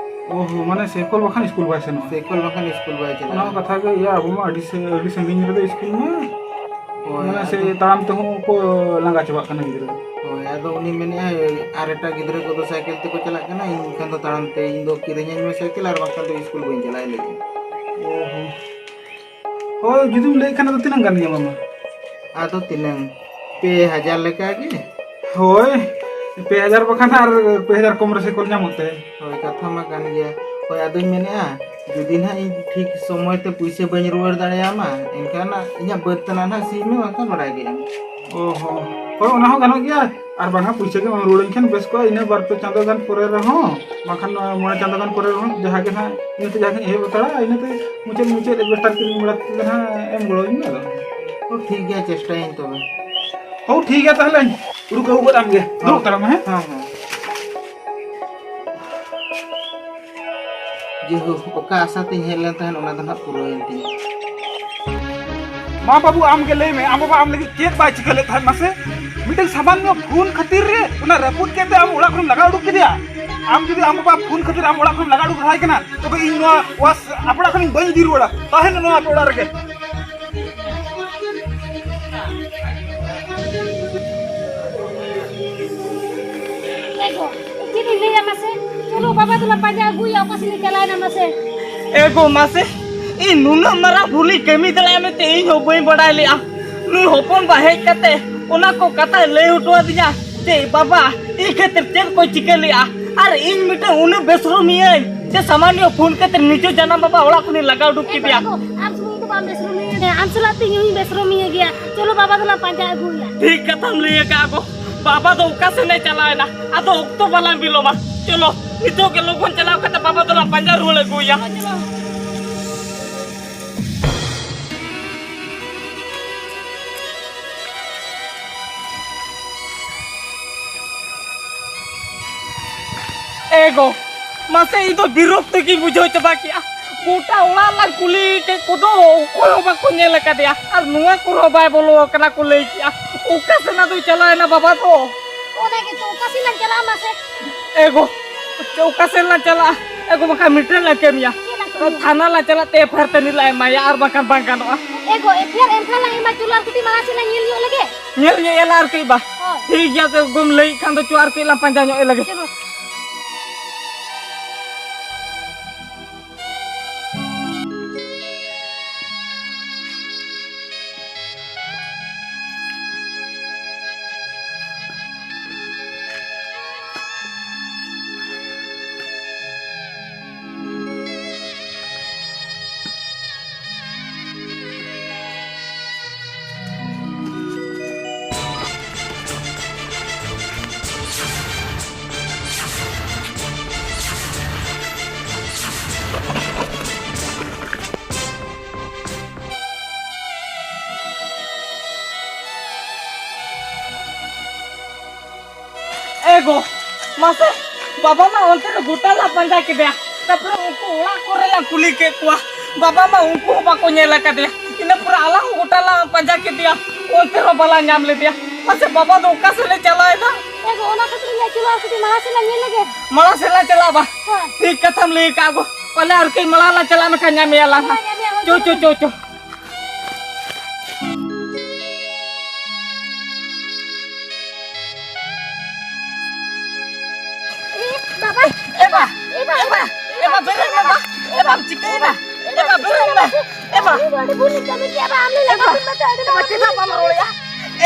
ᱚ ᱦᱚᱸ, ᱢᱟᱱᱮ ᱥᱟᱭᱠᱮᱞ ᱵᱟᱠᱷᱟᱱ ᱥᱠᱩᱞ ᱵᱟᱭ ᱥᱮᱱᱚᱜᱼᱟ᱾ ᱥᱟᱭᱠᱮᱞ ᱵᱟᱠᱷᱟᱱ ᱥᱠᱩᱞ ᱵᱟᱭ ᱪᱟᱞᱟᱜᱼᱟ᱾ ᱚᱱᱟ ᱦᱚᱸ ᱠᱟᱛᱷᱟ ᱜᱮ, ᱤᱭᱟᱹ, ᱟᱵᱚ ᱢᱟ ᱟᱹᱰᱤ ᱥᱟᱺ-, ᱟᱹᱰᱤ ᱥᱟᱺᱜᱤᱧ ᱨᱮᱫᱚ ᱥᱠᱩᱞ ᱢᱟ᱾ ᱦᱳᱭ, ᱢᱟᱱᱮ ᱥᱮ ᱟᱫᱚ ᱛᱟᱲᱟᱢ ᱛᱮᱦᱚᱸ ᱠᱚ ᱞᱟᱸᱜᱟ ᱪᱟᱵᱟᱜ ᱠᱟᱱᱟ ᱜᱤᱫᱽᱨᱟᱹ᱾ ᱦᱳᱭ, ᱟᱫᱚ ᱩᱱᱤ ᱢᱮᱱᱮᱫᱼᱟᱭ, "ᱟᱨ ᱮᱴᱟᱜ ᱜᱤᱫᱽᱨᱟᱹ ᱠᱚᱫᱚ ᱥᱟᱭᱠᱮᱞ ᱛᱮᱠᱚ ᱪᱟᱞᱟᱜ ᱠᱟᱱᱟ, ᱤᱧ ᱮᱱᱠᱷᱟᱱ ᱫᱚ ᱛᱟᱲᱟᱢ ᱛᱮ, ᱤᱧ ᱫᱚ ᱠᱤᱨᱤᱧᱟᱹᱧ ᱢᱮ ᱥᱟᱭᱠᱮᱞ, ᱟᱨ ᱵᱟᱝᱠᱷᱟᱱ ᱫᱚ ᱥᱠᱩᱞ ᱵᱟᱹᱧ ᱪᱟᱞᱟᱜᱼᱟ", ᱞᱟᱹᱭᱮᱫᱼᱟᱭ᱾ ᱚ ᱦᱚᱸ᱾ ᱦᱳᱭ, ᱡᱩᱫᱤᱢ ᱞᱟᱹᱭᱮᱫ ᱠᱷᱟᱱ ᱫᱚ ᱛᱤᱱᱟᱹᱜ ᱜᱟᱱ ᱤᱧ ᱮᱢᱟᱢᱟ? ᱟᱫᱚ ᱛᱤᱱᱟᱹᱝ? ᱯᱮ ᱦᱟᱡᱟᱨ ᱞᱮᱠᱟ ᱜᱮ? ᱦᱳᱭ, ᱯᱮ ᱦᱟᱡᱟᱨ ᱵᱟᱠᱷᱟᱱ ᱟᱨ ᱯᱮ ᱦᱟᱡᱟᱨ ᱠᱚᱢ ᱨᱮ ᱥᱟᱭᱠᱮᱞ ᱧᱟᱢᱚᱜ ᱛᱮ᱾ ᱦᱳᱭ, ᱠᱟᱛᱷᱟ ᱢᱟ ᱠᱟᱱ ᱜᱮᱭᱟ᱾ ᱦᱳᱭ, ᱟᱫᱚᱧ ᱢᱮᱱᱮᱫᱼᱟ, ᱡᱩᱫᱤ ᱱᱟᱦᱟᱜ ᱤᱧ ᱴᱷᱤᱠ ᱥᱚᱢᱚᱭ ᱛᱮ ᱯᱩᱭᱥᱟᱹ ᱵᱟᱹᱧ ᱨᱩᱣᱟᱹᱲ ᱫᱟᱲᱮᱭᱟᱢᱟ, ᱮᱱᱠᱷᱟᱱ ᱤᱧᱟᱹᱜ ᱵᱟᱹᱫᱽ ᱛᱟᱱᱟ ᱱᱟᱦᱟᱜ ᱥᱤ ᱢᱮ, ᱵᱟᱝᱠᱷᱟᱱ ᱵᱟᱲᱟᱭ ᱜᱮᱭᱟᱢ᱾ ᱚ ᱦᱚᱸ, ᱦᱳᱭ, ᱚᱱᱟ ᱦᱚᱸ ᱜᱟᱱᱚᱜ ᱜᱮᱭᱟ᱾ ᱟᱨ ᱵᱟᱝᱟ, ᱯᱩᱭᱥᱟᱹ ᱜᱮ ᱵᱟᱝ ᱨᱩᱣᱟᱹᱲᱟᱹᱧ ᱠᱷᱟᱱ ᱵᱮᱥ ᱠᱚᱜᱼᱟ᱾ ᱤᱱᱟᱹ ᱵᱟᱨ ᱯᱮ ᱪᱟᱸᱫᱳ ᱜᱟᱱ ᱯᱚᱨᱮ ᱨᱮᱦᱚᱸ, ᱵᱟᱝᱠᱷᱟᱱ ᱱᱚᱣᱟ ᱢᱚᱬᱮ ᱪᱟᱸᱫᱳ ᱜᱟᱱ ᱯᱚᱨᱮ ᱨᱮᱦᱚᱸ ᱡᱟᱦᱟᱸ ᱜᱮ ᱱᱟᱦᱟᱜ, ᱤᱱᱟᱹᱛᱮ ᱡᱟᱦᱟᱸ ᱜᱮᱧ ᱮᱦᱚᱵ ᱦᱟᱛᱟᱲᱟ, ᱤᱱᱟᱹᱛᱮ ᱢᱩᱪᱟᱹᱫ, ᱢᱩᱪᱟᱹᱫ ᱮᱰᱵᱮᱥᱴᱟᱨ ᱠᱤᱨᱤᱧ ᱵᱟᱲᱟ ᱠᱟᱛᱮ ᱱᱟᱦᱟᱜ ᱮᱢ ᱜᱚᱲᱚᱣᱟᱹᱧ ᱢᱮ ᱟᱫᱚ᱾ ᱦᱳ, ᱴᱷᱤᱠ ᱜᱮᱭᱟ, ᱪᱮᱥᱴᱟᱭᱟᱹᱧ ᱛᱚᱵᱮ᱾ ᱦᱳ, ᱴᱷᱤᱠ ᱜᱮᱭᱟ, ᱛᱟᱦᱚᱞᱮᱧ ᱩᱰᱩᱠ ᱟᱹᱜᱩ ᱜᱚᱫ ᱟᱢ ᱜᱮ᱾ ᱦᱚᱸ᱾ ᱫᱩᱲᱩᱵ ᱦᱟᱛᱟᱲᱚᱜ ᱢᱮ, ᱦᱮᱸ? ᱦᱚᱸ, ᱦᱚᱸ᱾ ᱡᱟᱭᱦᱳᱠ, ᱚᱠᱟ ᱟᱥᱟ ᱛᱤᱧ ᱦᱮᱡ ᱞᱮᱱ ᱛᱟᱦᱮᱸᱫ, ᱚᱱᱟ ᱫᱚ ᱱᱟᱦᱟᱜ ᱯᱩᱨᱟᱹᱣᱮᱱ ᱛᱤᱧᱟ᱾ ᱢᱟ ᱵᱟᱹᱵᱩ, ᱟᱢ ᱜᱮ ᱞᱟᱹᱭ ᱢᱮ, ᱟᱢ ᱵᱟᱵᱟ ᱟᱢ ᱞᱟᱹᱜᱤᱫ ᱪᱮᱫ ᱵᱟᱭ ᱪᱤᱠᱟᱹ ᱞᱮᱫ ᱛᱟᱦᱮᱸᱫ ᱢᱟᱥᱮ? ᱢᱤᱫᱴᱮᱱ ᱥᱟᱢᱟᱱᱱᱚ ᱯᱷᱳᱱ ᱠᱷᱟᱹᱛᱤᱨ ᱨᱮ ᱚᱱᱟ ᱨᱟᱹᱯᱩᱫ ᱠᱮᱫ ᱛᱮ ᱟᱢ ᱚᱲᱟᱜ ᱠᱷᱚᱱᱮᱢ ᱞᱟᱜᱟ ᱩᱰᱩᱠ ᱠᱮᱫᱮᱭᱟ? ᱟᱢ ᱡᱩᱫᱤ ᱟᱢ ᱵᱟᱵᱟ ᱯᱷᱳᱱ ᱠᱷᱟᱹᱛᱤᱨ ᱟᱢ ᱚᱲᱟᱜ ᱠᱷᱚᱱᱮᱢ ᱞᱟᱜᱟ ᱩᱰᱩᱠ ᱥᱟᱱᱟᱭᱮ ᱠᱟᱱᱟ, ᱛᱚᱵᱮ ᱤᱧ ᱱᱚᱣᱟ ᱣᱟᱥ ᱟᱯᱲᱟ ᱠᱷᱚᱱᱤᱧ ᱵᱟᱹᱧ ᱤᱫᱤ ᱨᱩᱣᱟᱹᱲᱟ, ᱛᱟᱦᱮᱱ ᱱᱚᱣᱟ ᱟᱯᱮ ᱚᱲᱟᱜ ᱨᱮᱜᱮ᱾ ᱮ ᱜᱚ, ᱪᱮᱫ ᱤᱧ ᱞᱟᱹᱭᱟ ᱢᱟᱥᱮ? ᱪᱚᱞᱚ ᱵᱟᱵᱟ ᱫᱚᱞᱟᱝ ᱯᱟᱸᱡᱟ ᱟᱹᱜᱩᱭᱟ, ᱚᱠᱟ ᱥᱮᱫ ᱮ ᱪᱟᱞᱟᱣᱮᱱᱟ ᱢᱟᱥᱮ? ᱮ ᱜᱚ ᱢᱟᱥᱮ, ᱤᱧ ᱱᱩᱱᱟᱹᱜ ᱢᱟᱨᱟᱝ ᱵᱷᱩᱞᱤᱧ ᱠᱟᱹᱢᱤ ᱫᱟᱲᱮᱭᱟᱜᱼᱟ ᱢᱮᱱᱛᱮ ᱤᱧ ᱦᱚᱸ ᱵᱟᱹᱧ ᱵᱟᱰᱟᱭ ᱞᱮᱜᱼᱟ᱾ ᱱᱩᱭ ᱦᱚᱯᱚᱱ ᱵᱟ ᱦᱮᱡ ᱠᱟᱛᱮ ᱚᱱᱟ ᱠᱚ ᱠᱟᱛᱷᱟᱭ ᱞᱟᱹᱭ ᱦᱚᱴᱚ ᱟᱹᱫᱤᱧᱟ ᱡᱮ, ᱵᱟᱵᱟ ᱤᱧ ᱠᱷᱟᱹᱛᱤᱨ ᱪᱮᱫ ᱠᱚᱭ ᱪᱤᱠᱟᱹ ᱞᱮᱜᱼᱟ, ᱟᱨ ᱤᱧ ᱢᱤᱫᱴᱟᱝ ᱩᱱᱟᱹᱜ ᱵᱮᱥᱨᱚᱢᱤᱭᱟᱹᱧ ᱡᱮ ᱥᱟᱢᱟᱱᱤᱭᱚ ᱯᱷᱳᱱ ᱠᱟᱛᱮ ᱱᱤᱡᱮ ᱡᱟᱱᱟᱢ ᱵᱟᱵᱟ ᱚᱲᱟᱜ ᱠᱷᱚᱱᱤᱧ ᱞᱟᱜᱟ ᱩᱰᱩᱠ ᱮ ᱠᱮᱫᱮᱭᱟ᱾ ᱵᱟᱵᱟ ᱜᱚ, ᱟᱢ ᱥᱩᱢᱩᱝ ᱫᱚ ᱵᱟᱢ ᱵᱮᱥᱨᱚᱢᱤᱭᱟᱹ ᱠᱟᱱᱟ, ᱟᱢ ᱥᱟᱞᱟᱜ ᱛᱮ ᱤᱧ ᱦᱚᱸᱧ ᱵᱮᱥᱨᱚᱢᱤᱭᱟᱹ ᱜᱮᱭᱟ᱾ ᱪᱚᱞᱚ ᱵᱟᱵᱟ ᱫᱚᱞᱟᱝ ᱯᱟᱸᱡᱟ ᱟᱹᱜᱩᱭᱟ᱾ ᱴᱷᱤᱠ ᱠᱟᱛᱷᱟᱢ ᱞᱟᱹᱭ ᱟᱠᱟᱫᱼᱟ ᱜᱚ, ᱵᱟᱵᱟ ᱫᱚ ᱚᱠᱟ ᱥᱮᱱᱮ ᱪᱟᱞᱟᱣᱮᱱᱟ? ᱟᱫᱚ ᱚᱠᱛᱚ ᱵᱟᱞᱟᱝ ᱵᱤᱞᱚᱢᱟ, ᱪᱚᱞᱚ ᱱᱤᱛᱚᱜ ᱜᱮ ᱞᱚᱜᱚᱱ ᱪᱟᱞᱟᱣ ᱠᱟᱛᱮ ᱵᱟᱵᱟ ᱫᱚᱞᱟᱝ ᱯᱟᱸᱡᱟ ᱨᱩᱣᱟᱹᱲ ᱟᱹᱜᱩᱭᱟ᱾ ᱪᱚᱞᱚ, ᱪᱚᱞᱚ᱾ ᱮ ᱜᱚ, ᱢᱟᱥᱮ ᱤᱧ ᱫᱚ ᱵᱤᱨᱚᱠᱛᱚ ᱜᱤᱧ ᱵᱩᱡᱷᱟᱹᱣ ᱪᱟᱵᱟ ᱠᱮᱜᱼᱟ᱾ ᱜᱚᱴᱟ ᱚᱲᱟᱜ ᱞᱟᱝ ᱠᱩᱞᱤ ᱠᱮᱫ ᱠᱚᱫᱚ, ᱚᱠᱚᱭ ᱦᱚᱸ ᱵᱟᱠᱚ ᱧᱮᱞ ᱟᱠᱟᱫᱮᱭᱟ᱾ ᱟᱨ ᱱᱚᱣᱟ ᱠᱚᱨᱮ ᱦᱚᱸ ᱵᱟᱭ ᱵᱚᱞᱚ ᱟᱠᱟᱱᱟ ᱠᱚ ᱞᱟᱹᱭ ᱠᱮᱜᱼᱟ᱾ ᱚᱠᱟ ᱥᱮᱱ ᱟᱫᱚᱭ ᱪᱟᱞᱟᱣᱮᱱᱟ ᱵᱟᱵᱟ ᱫᱚ? ᱚᱱᱟ ᱜᱮᱛᱚ, ᱚᱠᱟ ᱥᱮᱫ ᱞᱟᱝ ᱪᱟᱞᱟᱜᱼᱟ ᱢᱟᱥᱮ? ᱮ ᱜᱚ, ᱚᱠᱟ ᱥᱮᱱ ᱞᱟᱝ ᱪᱟᱞᱟᱜᱼᱟ? ᱮ ᱜᱚ, ᱵᱟᱠᱷᱟᱱ ᱢᱤᱫᱴᱮᱱ ᱞᱟᱝ ᱠᱟᱹᱢᱤᱭᱟ᱾ ᱪᱮᱫ ᱞᱟᱝ ᱠᱟᱹᱢᱤᱭᱟ? ᱛᱷᱟᱱᱟ ᱞᱟᱝ ᱪᱟᱞᱟᱜ ᱛᱮ ᱮᱯᱷ ᱟᱭ ᱟᱨ ᱛᱟᱹᱱᱤᱡ ᱞᱟᱝ ᱮᱢᱟᱭᱟ, ᱟᱨ ᱵᱟᱠᱷᱟᱱ ᱵᱟᱝ ᱜᱟᱱᱚᱜᱼᱟ᱾ ᱮ ᱜᱚ, ᱮᱯᱷ ᱟᱭ ᱟᱨ ᱮᱢ ᱠᱷᱟᱱ ᱞᱟᱝ ᱮᱢᱟ, ᱪᱚᱞᱚ ᱟᱨ ᱠᱟᱹᱴᱤᱡ ᱢᱟᱲᱟᱝ ᱥᱮᱫ ᱞᱟᱝ ᱧᱮᱞ ᱧᱚᱜ ᱞᱮᱜᱮ᱾ ᱧᱮᱞ ᱧᱚᱜ ᱮᱱᱟ ᱟᱨ ᱠᱟᱹᱡ ᱵᱟ᱾ ᱦᱳᱭ᱾ ᱴᱷᱤᱠ ᱜᱮᱭᱟ, ᱛᱚ ᱜᱚᱢ ᱞᱟᱹᱭᱮᱫ ᱠᱷᱟᱱ ᱫᱚ ᱪᱚ ᱟᱨ ᱠᱟᱹᱡ ᱞᱟᱝ ᱯᱟᱸᱡᱟ ᱧᱚᱜ ᱮ ᱞᱮᱜᱮ᱾ ᱪᱚᱞᱚ᱾ ᱮ ᱜᱚ, ᱢᱟᱥᱮ, ᱵᱟᱵᱟ ᱢᱟ ᱚᱱᱛᱮ ᱨᱮ ᱜᱚᱴᱟ ᱞᱟ ᱯᱟᱸᱡᱟ ᱠᱮᱫᱮᱭᱟ᱾ ᱛᱟᱨᱯᱚᱨᱮ ᱩᱱᱠᱩ ᱚᱲᱟᱜ ᱠᱚᱨᱮ ᱞᱟᱝ ᱠᱩᱞᱤ ᱠᱮᱫ ᱠᱚᱣᱟ, ᱵᱟᱵᱟ ᱢᱟ ᱩᱱᱠᱩ ᱦᱚᱸ ᱵᱟᱠᱚ ᱧᱮᱞ ᱟᱠᱟᱫᱮᱭᱟ᱾ ᱤᱱᱟᱹ ᱯᱚᱨᱮ ᱟᱞᱟᱝ ᱦᱚᱸ ᱜᱚᱴᱟ ᱞᱟᱝ ᱯᱟᱸᱡᱟ ᱠᱮᱫᱮᱭᱟ, ᱚᱱᱛᱮ ᱨᱮᱦᱚᱸ ᱵᱟᱞᱟᱝ ᱧᱟᱢ ᱞᱮᱫᱮᱭᱟ᱾ ᱢᱟᱥᱮ ᱵᱟᱵᱟ ᱫᱚ ᱚᱠᱟ ᱥᱮᱫ ᱮ ᱪᱟᱞᱟᱣ ᱮᱱᱟ? ᱮ ᱜᱚ, ᱚᱱᱟ ᱠᱷᱟᱹᱛᱤᱨ ᱤᱧ ᱞᱟᱹᱭ ᱦᱚᱪᱚ ᱞᱟᱜᱼᱟ, ᱠᱟᱹᱴᱤᱡ ᱢᱟᱲᱟᱝ ᱥᱮᱫ ᱞᱟᱝ ᱧᱮᱞ ᱞᱮᱜᱮ᱾ ᱢᱟᱲᱟᱝ ᱥᱮᱫ ᱞᱟᱝ ᱪᱟᱞᱟᱜᱼᱟ ᱵᱟ? ᱦᱳᱭ᱾ ᱴᱷᱤᱠ ᱠᱟᱛᱷᱟᱢ ᱞᱟᱹᱭ ᱟᱠᱟᱫ ᱜᱚ᱾ ᱯᱟᱞᱮ ᱟᱨ ᱠᱟᱹᱡ ᱢᱟᱲᱟᱝ ᱞᱟᱝ ᱪᱟᱞᱟᱜ, ᱢᱮᱱᱠᱷᱟᱱ ᱧᱟᱢᱮᱭᱟ ᱞᱟᱝ ᱦᱟᱸᱜ᱾ ᱦᱳᱭ, ᱧᱟᱢᱮᱭᱟ ᱵᱚᱱ᱾ ᱪᱚ, ᱪᱚ, ᱪᱚ, ᱪᱚ᱾ ᱮ ᱵᱟᱵᱟ, ᱮ ᱵᱟ, ᱮ ᱵᱟ, ᱮ ᱵᱟ, ᱮ ᱵᱟ, ᱵᱮᱨᱮᱫ ᱢᱮ ᱵᱟ᱾ ᱮ ᱵᱟ, ᱪᱤᱠᱟᱹᱭᱮᱱᱟ? ᱮ ᱵᱟ, ᱵᱮᱨᱮᱫ ᱢᱮ᱾ ᱮ ᱵᱟ᱾ ᱟᱹᱰᱤ ᱵᱟᱹᱲᱤᱡ ᱵᱷᱩᱞ ᱤᱧ ᱠᱟᱹᱢᱤ ᱠᱮᱫᱟ, ᱟᱢ ᱞᱟᱹᱭ ᱞᱮᱠᱟ ᱵᱟᱹᱧ ᱢᱮᱛᱟᱜ, ᱟᱹᱰᱤ ᱮ ᱵᱟ, ᱵᱟᱹᱲᱤᱡ ᱪᱮᱫᱟᱜ ᱵᱟᱢ ᱨᱚᱲᱮᱫᱼᱟ?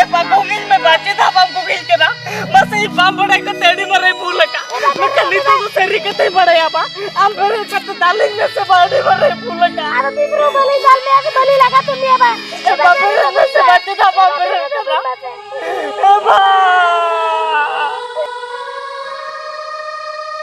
ᱮ ᱵᱟ, ᱜᱚᱝ ᱤᱧ ᱢᱮ ᱵᱟ, ᱪᱮᱫᱟᱜ ᱵᱟᱢ ᱜᱚᱝ ᱤᱧ ᱠᱟᱱᱟ? ᱢᱟᱥᱮ, ᱤᱧ ᱵᱟᱢ ᱵᱟᱲᱟᱭ ᱠᱟᱛᱮ ᱟᱹᱰᱤ ᱢᱟᱨᱟᱝ ᱵᱷᱩᱞ ᱟᱠᱟᱫ᱾ ᱢᱮᱱᱠᱷᱟᱱ ᱱᱤᱛᱚᱜ ᱫᱚ ᱥᱟᱹᱨᱤ ᱠᱟᱛᱮᱧ ᱵᱟᱲᱟᱭᱟ ᱵᱟ᱾ ᱟᱢ ᱵᱮᱨᱮᱫ ᱠᱟᱛᱮ ᱫᱟᱞᱤᱧ ᱢᱮᱥᱮ ᱵᱟ, ᱟᱹᱰᱤ ᱢᱟᱨᱟᱝ ᱵᱷᱩᱞ ᱟᱠᱟᱫ᱾ ᱟᱫᱚ ᱛᱤᱥ ᱨᱮᱦᱚᱸ ᱵᱟᱹᱞᱤᱧ ᱫᱟᱞ ᱢᱮᱭᱟ ᱥᱮ ᱵᱟᱹᱞᱤᱧ ᱞᱟᱜᱟ ᱛᱮ ᱢᱮᱭᱟ ᱵᱟ᱾ ᱮ ᱵᱟ, ᱵᱮᱨᱮᱫ ᱢᱮᱥᱮ ᱵᱟ, ᱪᱮᱫᱟᱜ ᱵᱟᱢ ᱵᱮᱨᱮᱫ ᱠᱟᱱᱟ? ᱮ ᱵᱟ᱾